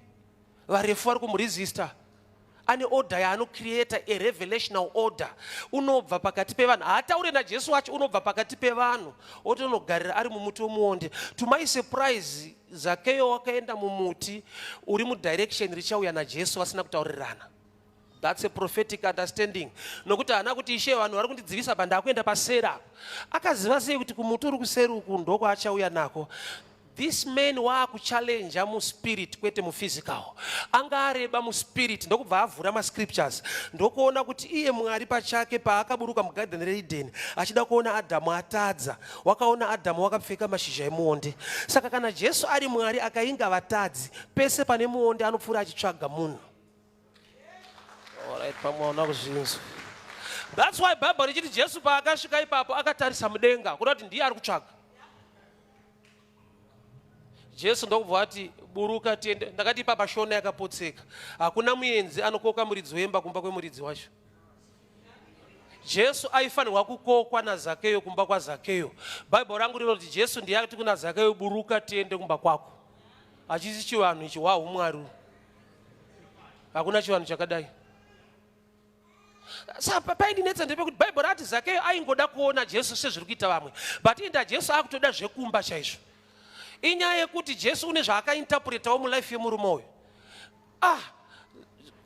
varefu vari kumuresista. Ane order yaanocreata, a revelational order. Unobva pakati pevanhu, haataure naJesu wacho, unobva pakati pevanhu otonogarira ari mumuti wemuonde. To my surprise, Zakeyo wakaenda mumuti uri mudirection richauya naJesu vasina kutaurirana. That's a prophetic understanding. Nokuti haana kuti ishe vanhu vari kundidzivisa pa ndakuenda paseri apa. Akaziva sei kuti kumuti uri kuseri uku ndokwaachauya nako? This man waakuchallenja muspirit kwete muphysical. Anga areba muspirit ndokubva avhura mascriptures ndokuona kuti iye Mwari pachake paakaburuka mugarden reEden achida kuona Adhamu atadza, wakaona Adhamu wakapfeka mashizha emuonde. Saka kana Jesu ari Mwari akainga vatadzi, pese pane muonde anopfuura achitsvaga munhu. Alright, pamwe hauna kuzvinzwa. That's why Bible richiti Jesu paakasvika ipapo akatarisa mudenga kuda kuti ndiye ari kutsvaga. Jesu ndokubva ati buruka tiende. Ndakati ipapa shona yakapotseka. Hakuna muenzi anokoka muridzi wemba kumba kwemuridzi wacho. Jesu aifanirwa kukokwa naZakeyo kumba kwaZakeyo. Bible rangu rinoti Jesu ndiye akati kuna Zakeyo buruka tiende kumba kwako. Hachisi chivanhu ichi hwahumwari. Hakuna chivanhu chakadai. Saka paindinetsa ndepekuti Bible rati Zakeyo aingoda kuona Jesu sezviri kuita vamwe. But inda Jesu akutoda zvekumba chaizvo. Inyaya yekuti Jesu une zvaakainterpretawo mulife yemurume uyu. Ah,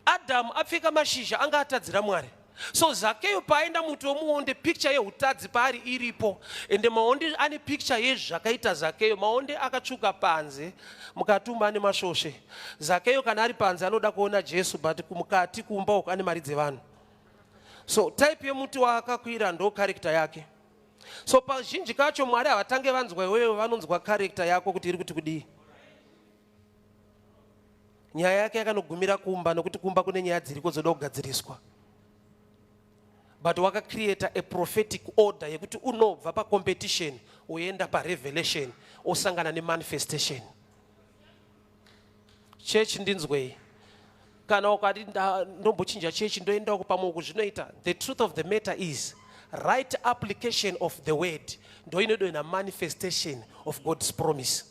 Adamu apfeka mashizha anga atadzira Mwari. So Zakeyo paaenda muti wemuonde picture yehutadzi paari iripo ende maonde ane picture yezvakaita Zakeyo. Maonde akatsvuka panze, mukati umu ane masvosve. Zakeyo kana ari panze anoda kuona Jesu but mukati kumba uku ane mari dzevanhu. So type yemuti waakakwira ndo character yake. So pazhinji kacho Mwari havatange vanzwa iwewe, vanonzwa character yako kuti iri kuti kudii. Nyaya yake yakanogumira kumba nokuti kumba kune nyaya dziriko dzoda kugadziriswa. But wakacreata a prophetic order yekuti unobva pacompetition uenda parevelation osangana nemanifestation. Church ndinzwei. Kana ukati ndombochinja chechi ndoenda uko pamwe uku zvinoita. The truth of the matter is right application of the word ndoinodoina manifestation of God's promise.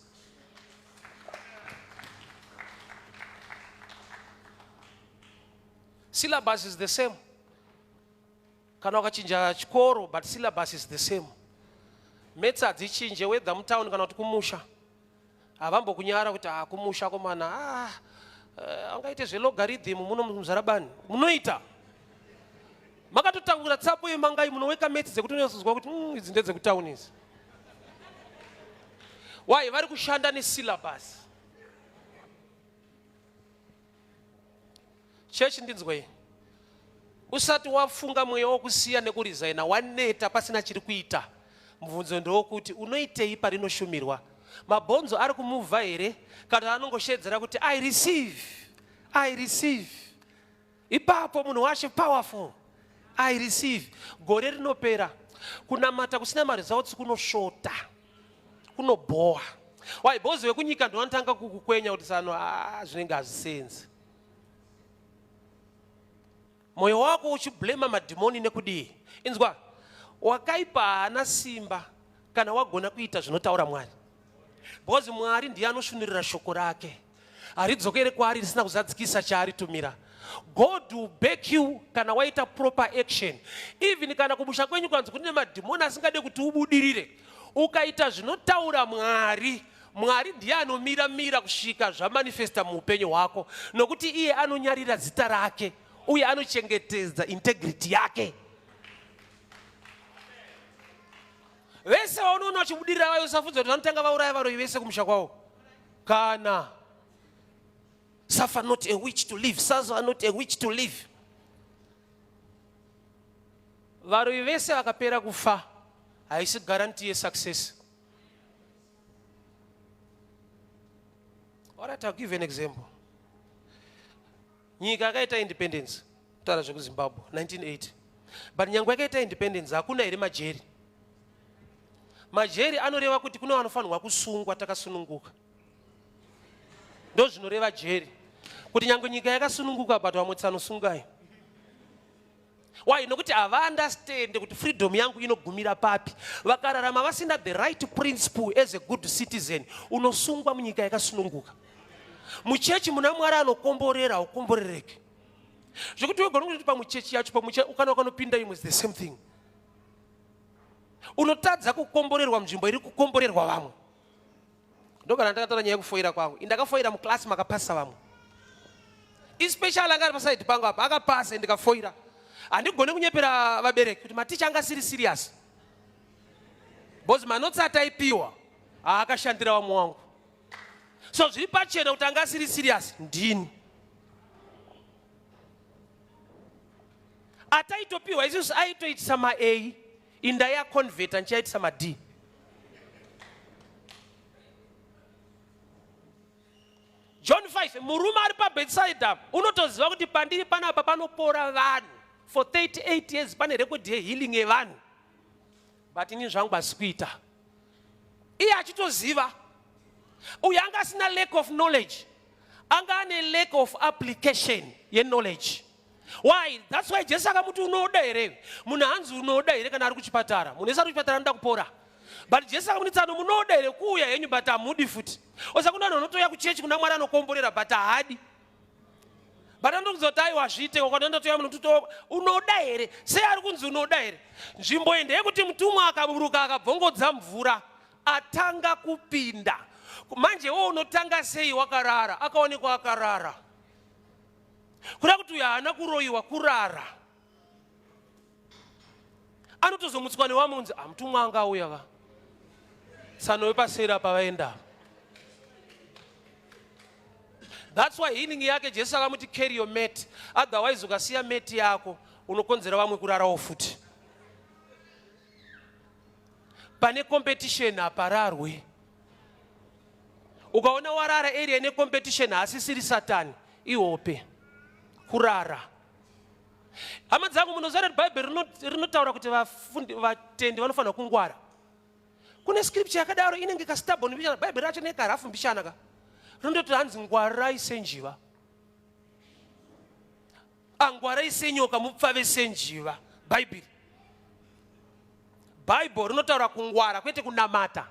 Syllabus is the same. Kana ukachinja chikoro but syllabus is the same. Maths hadzichinje whether mutown kana kuti kumusha. Havambokunyara kuti ah kumusha komana ah eh, angaite zvelogarithm muno muzarabani. Munoita. Makatotakura tsapo yemangai munoweka maths dzekuti unyatsonzwa kuti mm, idzi ndedzekutown idzi. Why vari kushanda nesyllabus. Church ndinzwei. Usati wafunga mweya wokusiya nekuresigna waneta pasina chiri kuita. Mubvunzo ndewokuti unoitei parinoshumirwa? Mabhonzo ari kumuvha here kana anongoshedzera kuti I receive, I receive. Ipapo munhu washe powerful. I receive. Gore rinopera. Kunamata kusina maresults kunosvota. Kunobhowa. Why? Because vekunyika ndovanotanga kukukwenya kuti sano ah, zvinenge hazvisenzi. Moyo wako uchiblema madhimoni nekudii? Inzwa, wakaipa haana simba kana wagona kuita zvinotaura Mwari. Because Mwari ndiye anosvinurira shoko rake. Haridzokere kwaari risina kuzadzikisa chaaritumira. God will back you kana waita proper action. Even kana kumusha kwenyu kwanzi kune madhimoni asingade kuti ubudirire. Ukaita zvinotaura Mwari, Mwari ndiye anomira mira kusvika zvamanifesta muupenyu hwako, nokuti iye anonyarira zita rake uye anochengetedza integrity yake. Vese vaunoona vachibudirira vayo usafudza kuti vanotanga vauraya varoyi vese kumusha kwavo. Kana suffer not a witch to live, suffer not a witch to live. Varoyi vese vakapera kufa haisi guarantee yesuccess. All right, I'll give you an example. Nyika yakaita independence, kutaura zvekuZimbabwe, 1980. But nyangwe yakaita independence, hakuna here majeri? Majeri anoreva kuti kune vanofanirwa kusungwa takasununguka. Ndozvinoreva jeri. Kuti nyangwe nyika yakasununguka but vamwe tsanosungai. Why? Nokuti havaunderstand kuti freedom yangu inogumira papi. Vakararama vasina the right principle as a good citizen, unosungwa munyika yakasununguka. Muchechi muna Mwari anokomborera, haukomborereki. Zvekuti wegona kuti pamuchechi yacho pamuchechi ukana ukanopinda imwe is the same thing. Unotadza kukomborerwa munzvimbo iri kukomborerwa vamwe. Ndokana ndakataura nyaya yekufoira kwangu. Indakafoira muclass makapasa vamwe. Especially anga ari paside pangu apa akapasa ndikafoira. Handigone kunyepera vabereki kuti maticha anga asiri serious. Because manotsi ataipiwa haakashandira vamwe wangu. So zviri pachena kuti anga asiri serious ndini. Ataitopiwa isusu aitoitisa ma A, indaiaconverta ndichiaitisa ma D. John 5 murume ari paBethsaida unotoziva kuti pandiri panapa panopora vanhu for 38 years pane record yehealing yevanhu but ini zvangu hasi kuita iye achitoziva uyu anga asina lack of knowledge anga ane lack of application yeknowledge why that's why jesu akamuti unoda here munhu hanzi unoda here kana ari kuchipatara munhu wese ari kuchipatara anoda kupora but jesu akamuti tsano munoda here kuuya henyu but hamudi futi osa kuna vanhu vanotouya kuchechi kuna mwari anokomborera but haadi but anotokunzi kuti aiwa zviite kwakwana ndotouya munhu tuto unoda here sei ari kunzi unoda here nzvimbo iyi ndeyekuti mutumwa akaburuka akabvongodza mvura atanga kupinda manje wo unotanga sei wakarara akaonekwa akarara kuda kuti uyo haana kuroyiwa kurara anotozomutswa newamwe unzi amutumwa ah, anga auya ka tsano wepaseri apa vaenda that's why healing yake jesu akamuti carry your mat otherwise ukasiya mat yako unokonzera vamwe kurarawo futi pane competition hapararwe ukaona warara area ine competition haasisiri satani ihope kurara hama dzangu munoziva kuti bhaibheri rinotaura kuti vatendi vanofanira kungwara kune scripture yakadaro inenge kastabon mbishana bhaibheri racho nekarafu mbishana ka rinototi hanzi ngwarai senjiva angwarai senyoka mupfave senjiva bhaibheri bhaibheri rinotaura kungwara kwete kunamata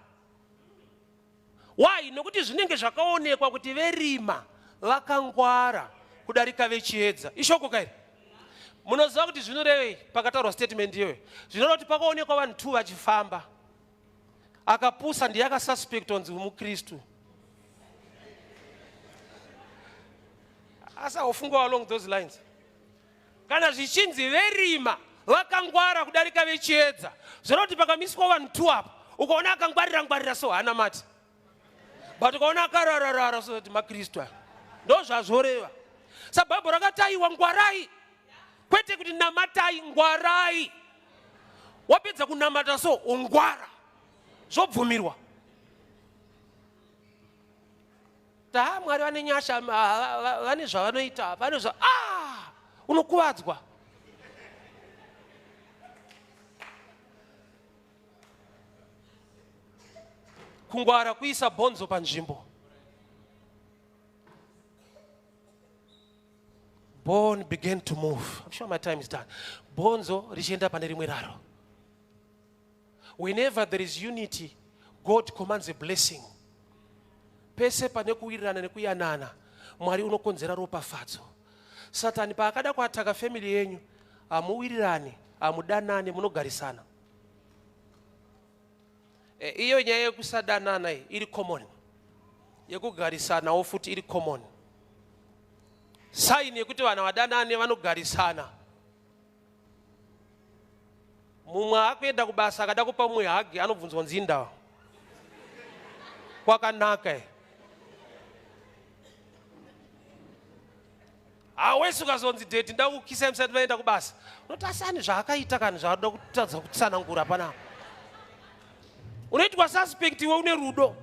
Why? Nokuti zvinenge zvakaonekwa kuti verima vakangwara kudarika vechiedza. Ishoko kairi. Munoziva kuti zvinorevei pakataurwa statement iyoyo? Zvinoreva kuti pakaonekwa vanhu two vachifamba. Akapusa ndiye akasuspectwa kunzi muKristu. Asi haufungawo along those lines. Kana zvichinzi verima vakangwara kudarika vechiedza, zvoreva kuti pakamiswa vanhu two apa, ukaona akangwarira ngwarira so haana mati, but ukaona akarararara so kuti makristu aya, ndozvazvoreva. Sa Bhaibheri rakati aiwa ngwarai, kwete kuti namatai, ngwarai. Wapedza kunamata so ungwara, zvobvumirwa. Taa Mwari vane nyasha, vane zvavanoita, vane zva ah, unokuvadzwa. Kungwara kuisa bhonzo panzvimbo. Bone began to move. I'm sure my time is done. Bhonzo richienda pane rimwe raro. Whenever there is unity, God commands a blessing. Pese pane kuwirirana nekuyanana, Mwari unokonzera ropafadzo. Satani paakada kuataka family yenyu, hamuwirirani, hamudanani, munogarisana. E, iyo nyaya yekusadanana iyi iri common, yekugarisanawo futi iri common. Saini yekuti vanhu vadanane vanogarisana mumwe akuenda kubasa akada kupa mumwe hagi anobvunzwa nzi indawa kwakanaka e hawesi ukazonzi dedi nda kukisa musati vaenda kubasa unoti asi ane zvaakaita kani zvaanoda kutadza kutsanangura panapa unoitwa suspect iwe une rudo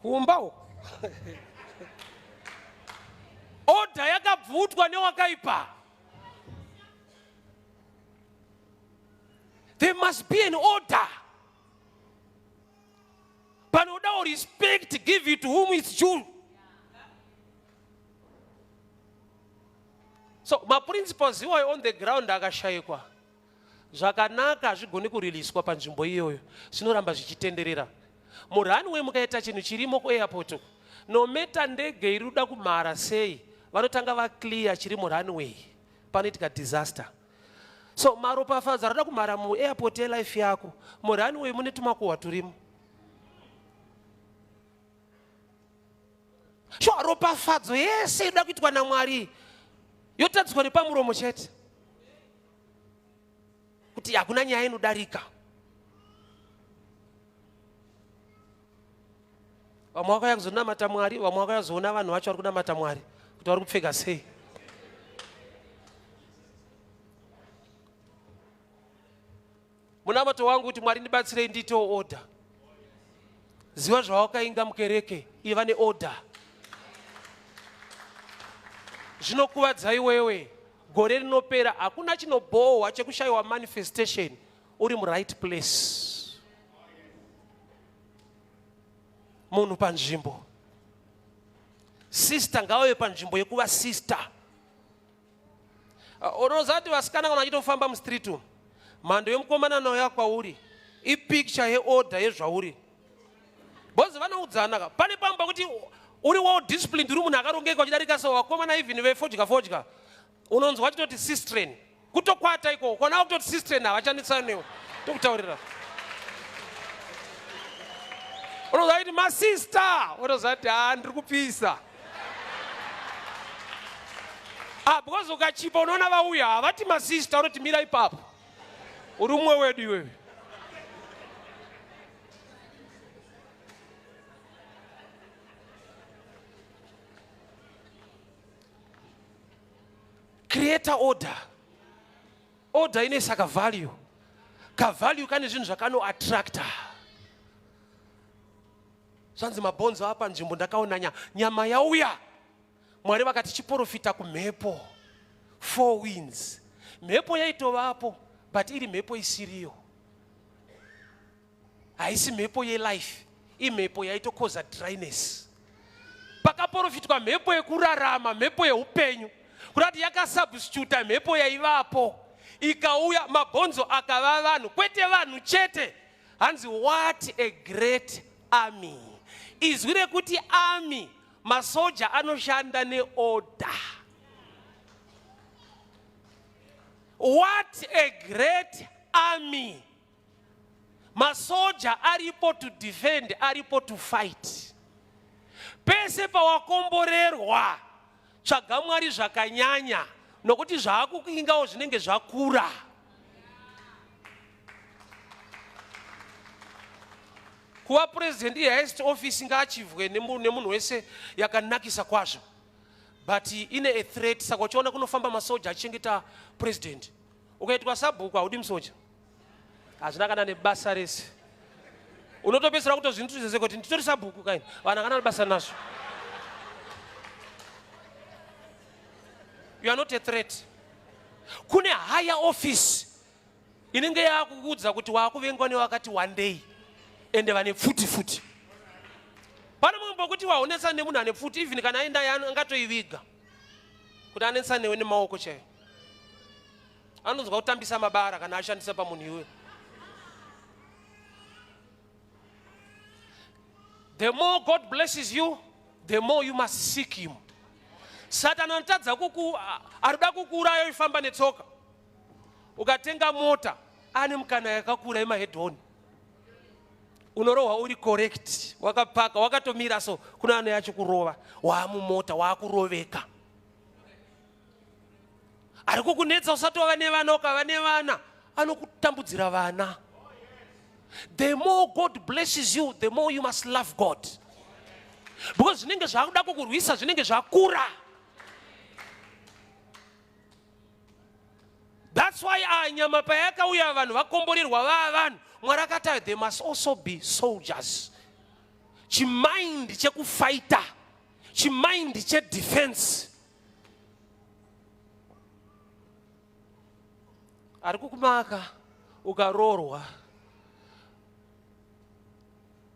kumba uko odha yakabvutwa newakaipa there must be an order panodawo respect give it to whom it's due so maprinciples iwayo on the ground akashayikwa Zvakanaka hazvigoni kuriliswa panzvimbo iyoyo, zvinoramba zvichitenderera. Murunway mukaita chinhu chirimo kuairport uku, no matter ndege iri kuda kumhara sei, vanotanga vaclear chiri murunway. Panoitika disaster. So maropafadzo arikuda kumhara muairport yelife yako, murunway mune tumakuhwa turimo. Sure, ropafadzo yese inoda kuitwa naMwari yotadziswa nepamuromo chete, kuti hakuna nyaya inodarika. Vamwe vakauya kuzonamata Mwari, vamwe vakauya kuzoona vanhu vacho vari kunamata Mwari kuti vari kupfeka sei. Munamato wangu kuti Mwari ndibatsirei ndiitewo order. Ziva zvawakainga mukereke, iva neorder. Zvinokuvadza iwewe, gore rinopera hakuna chinobhohwa chekushayiwa manifestation uri muright place. Munhu panzvimbo, sister ngavave panzvimbo yekuva sister. Unoziva kuti vasikana kana vachitofamba mustreet umu, mhando yemukomana anouya kwauri ipicture yeorder yezvauri, because vanoudzana ka pane pamwe pakuti uri well disciplined, uri munhu akarongeka uchidarika. So vakomana even vefodya fodya unonzwa vachitoti sistren, kutokwata ikoko kona kutoti sistren, havachandisana newe. Tokutaurira unoziva kuti masista, unoziva kuti ha ndiri kupisa. Ah, because ukachipa unoona vauya havati masista, unoti mira ipapo, uri umwe wedu iwewe. Create order. Order inoisa kavalue, kavalue kane zvinhu zvakanoattracta. Zvanzi mabhonzo apa nzvimbo, ndakaona nyama yauya. Mwari vakati chiprofita kumhepo, four winds. Mhepo yaitovapo, but iri mhepo isiriyo, haisi mhepo yelife, imhepo yaitokoza dryness. Pakaprofitwa mhepo yekurarama, mhepo yeupenyu, kurati yakasubstituta mhepo yaivapo, ikauya, mabhonzo akava vanhu. Kwete vanhu chete, hanzi what a great army. Izwi rekuti army, masoja anoshanda neorder. What a great army. Masoja aripo to defend, aripo to fight. Pese pawakomborerwa, tsvaga Mwari zvakanyanya, nokuti zvaakukuingawo zvinenge zvakura. Kuva president ihighest office, ngaachivwe nemunhu wese, yakanakisa kwazvo, but ine a threat. Saka uchiona kunofamba masoja achichengeta president, ukaitwa sabhuku haudi musoja, hazvina kana nebasa rese. Unotopedzisira kutozvintudzese kuti nditori sabhuku kaini, vanhu hakana nebasa nazvo. You are not a threat. Kune higher office inenge yakukuudza kuti waakuvengwa nevakati one day, ende vane pfuti futi. Pane mumwe pokuti waonesa nemunhu ane pfuti, even kana aenda angatoiviga kuti anetsa newe nemaoko chaiyo. Anonzwa kutambisa mabara kana ashandisa pamunhu iwe. The more God blesses you, the more you must seek him. Satan anotadza kuku arikuda kukuuraya uifamba netsoka. Ukatenga mota, ane mukana yakakura yemahedhoni. Unorohwa uri correct, wakapaka, wakatomira, so kuna ano yachikurova waamumota, waakuroveka. Ari kukunetsa usati wava nevana, ukava nevana anokutambudzira vana. The more God blesses you, the more you must love God, because zvinenge zvakuda kukurwisa zvinenge zvakura. That's why nyama payakauya, vanhu vakomborerwa vaa vanhu, Mwari akati they must also be soldiers. Chimind chekufighta, chimind chedefense. Ari kukumaka ukaroorwa,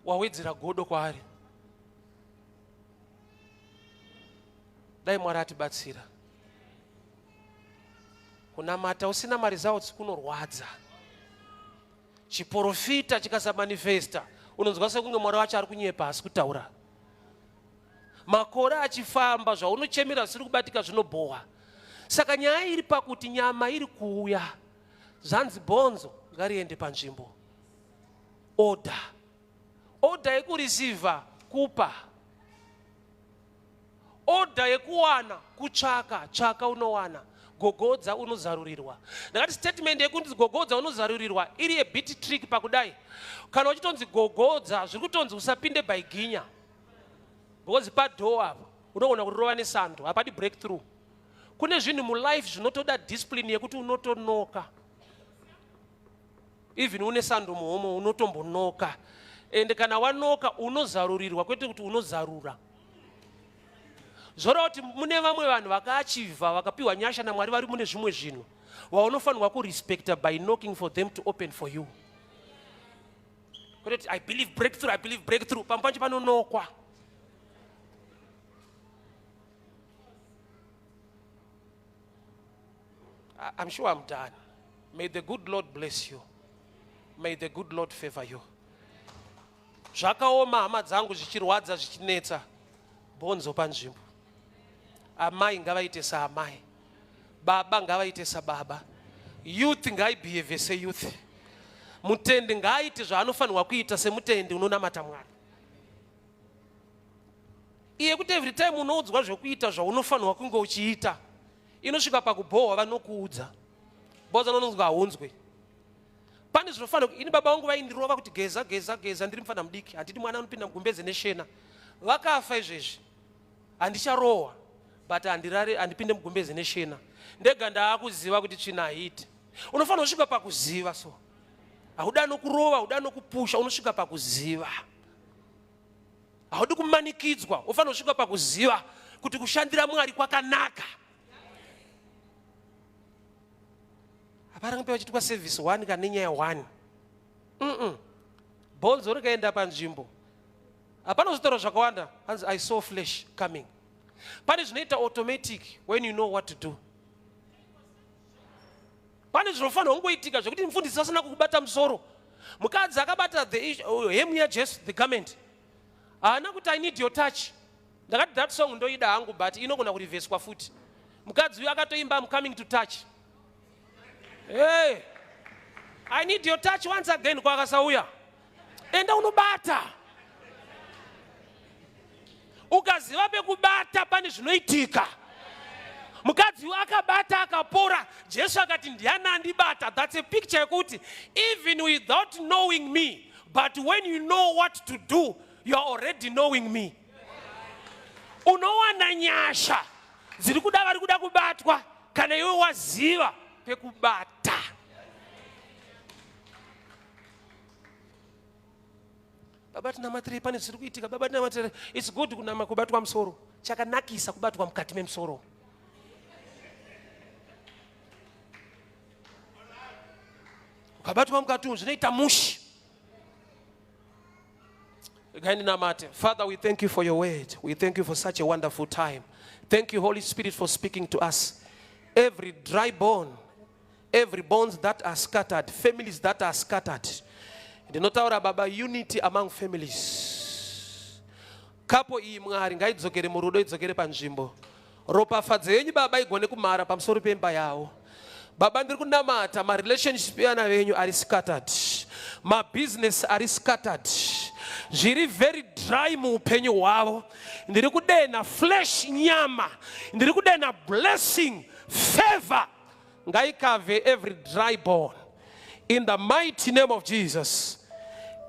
wawedzera godo kwaari. Dai Mwari atibatsira. Kunamata usina maresults kunorwadza. Chiprofita chikasamanifesta, Unonzwa sekunge Mwari wacho ari kunyepa asi kutaura. Makore achifamba zvaunochemera zvisiri kubatika zvinobhohwa. Saka nyaya iri pakuti nyama iri kuuya. Zvanzi bhonzo ngariende panzvimbo. Order. Order yekureceiver kupa. Order yekuwana kutsvaka, tsvaka unowana, gogodza unozarurirwa. Ndakati statement yekunzi gogodza unozarurirwa iri a bit trick pakudai. Kana uchitonzi gogodza zviri kutonzi usapinde by ginya. Because padoor apa unogona kurirova nesando, hapadi breakthrough. Kune zvinhu mulife zvinotoda discipline yekuti unotonoka. Even une sando muhomo unotombonoka. And kana wanoka unozarurirwa kwete kuti unozarura. Zvoreva kuti mune vamwe vanhu vakaachivha vakapiwa nyasha naMwari vari mune zvimwe zvinhu vaunofanirwa kurespecta by knocking for them to open for you. Kwete kuti I believe breakthrough, I believe breakthrough. Pamwe pacho panonokwa. I'm sure I'm done. May the good Lord bless you. May the good Lord favor you. Zvakaoma hama dzangu, zvichirwadza, zvichinetsa. Bhonzo panzvimbo. Amai ngavaite saamai. Baba ngavaite sababa. Youth ngaibehave seyouth. Mutendi ngaaite zvaanofanirwa kuita semutendi unonamata Mwari. Iye kuti every time unoudzwa zvekuita zvaunofanirwa kunge uchiita, inosvika pakubhohwa vanokuudza. Bhoza unonzwa haunzwe. Pane zvinofanira ini baba vangu vaindirova kuti geza geza geza ndiri mufana mudiki, handidi mwana anopinda mugumbeze neshena. Vakafa izvezvi handicharohwa, but handirare, handipinde mugumbeze neshena. Ndega ndaakuziva kuti tsvina haiiti. Unofanira kusvika pakuziva so. Hauda nokurova, hauda nokupusha, unosvika pakuziva. Haudi kumanikidzwa, unofanira kusvika pakuziva kuti kushandira Mwari kwakanaka. Hapana kupe vachiitwa service 1 kana nenyaya 1. Bhonzo rikaenda panzvimbo. Hapana kuzvitaura zvakawanda. Hanzi I saw flesh coming. Pane zvinoita automatic when you know what to do. Pane zvinofanira kungoitika zvekuti mufundisi vasina kukubata musoro. Mukadzi akabata the hemu yaJesu, the garment. Haana kuti I need your touch. Ndakati that song ndoida hangu but inogona kurivheswa futi. Mukadzi uyu akatoimba I'm coming to touch. Hey, I need your touch once again kwakasauya. Enda unobata. Ukaziva pekubata pane zvinoitika. Mukadzi uyu akabata akapora. Jesu akati ndiani andibata? That's a picture yekuti even without knowing me, but when you know what to do, you are already knowing me. Unowana nyasha dziri kuda vari kuda kubatwa kana iwe waziva pekubata. Baba tinamatirei, pane zviri kuitika. Baba tinamatirei. It's good kunama kubatwa musoro. Chakanakisa kubatwa mukati memusoro. Ukabatwa mukati umu zvinoita mushi. Namate. Father, we thank you for your word. We thank you for such a wonderful time. Thank you, Holy Spirit, for speaking to us. Every dry bone, every bones that are scattered, families that are scattered. Ndinotaura Baba, unity among families. Kapo iyi Mwari ngaidzokere murudo, idzokere panzvimbo. Ropafadzo yenyu Baba igone kumhara pamusoro pemba yavo. Baba, ndiri kunamata marelationship evana venyu ari scattered, mabusiness ari scattered, zviri very dry muupenyu hwavo. Ndiri kudenha flesh, nyama. Ndiri kudenha blessing, favor. Ngaikave every dry bone. In the mighty name of Jesus.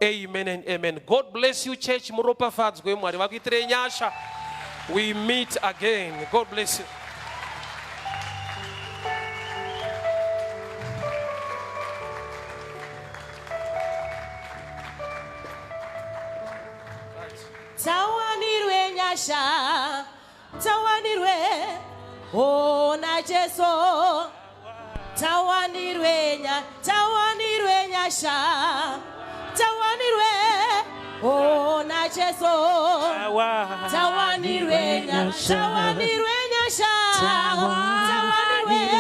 Amen and amen. God bless you, church. Muropafadzwe Mwari vakuitirei nyasha. We meet again. God bless you.
Tawanirwe nyasha, tawanirwe ona Jesu, tawanirwe nya, tawanirwe nyasha, tawanirwe ona Jesu, tawanirwe nya, tawanirwe nyasha, tawanirwe.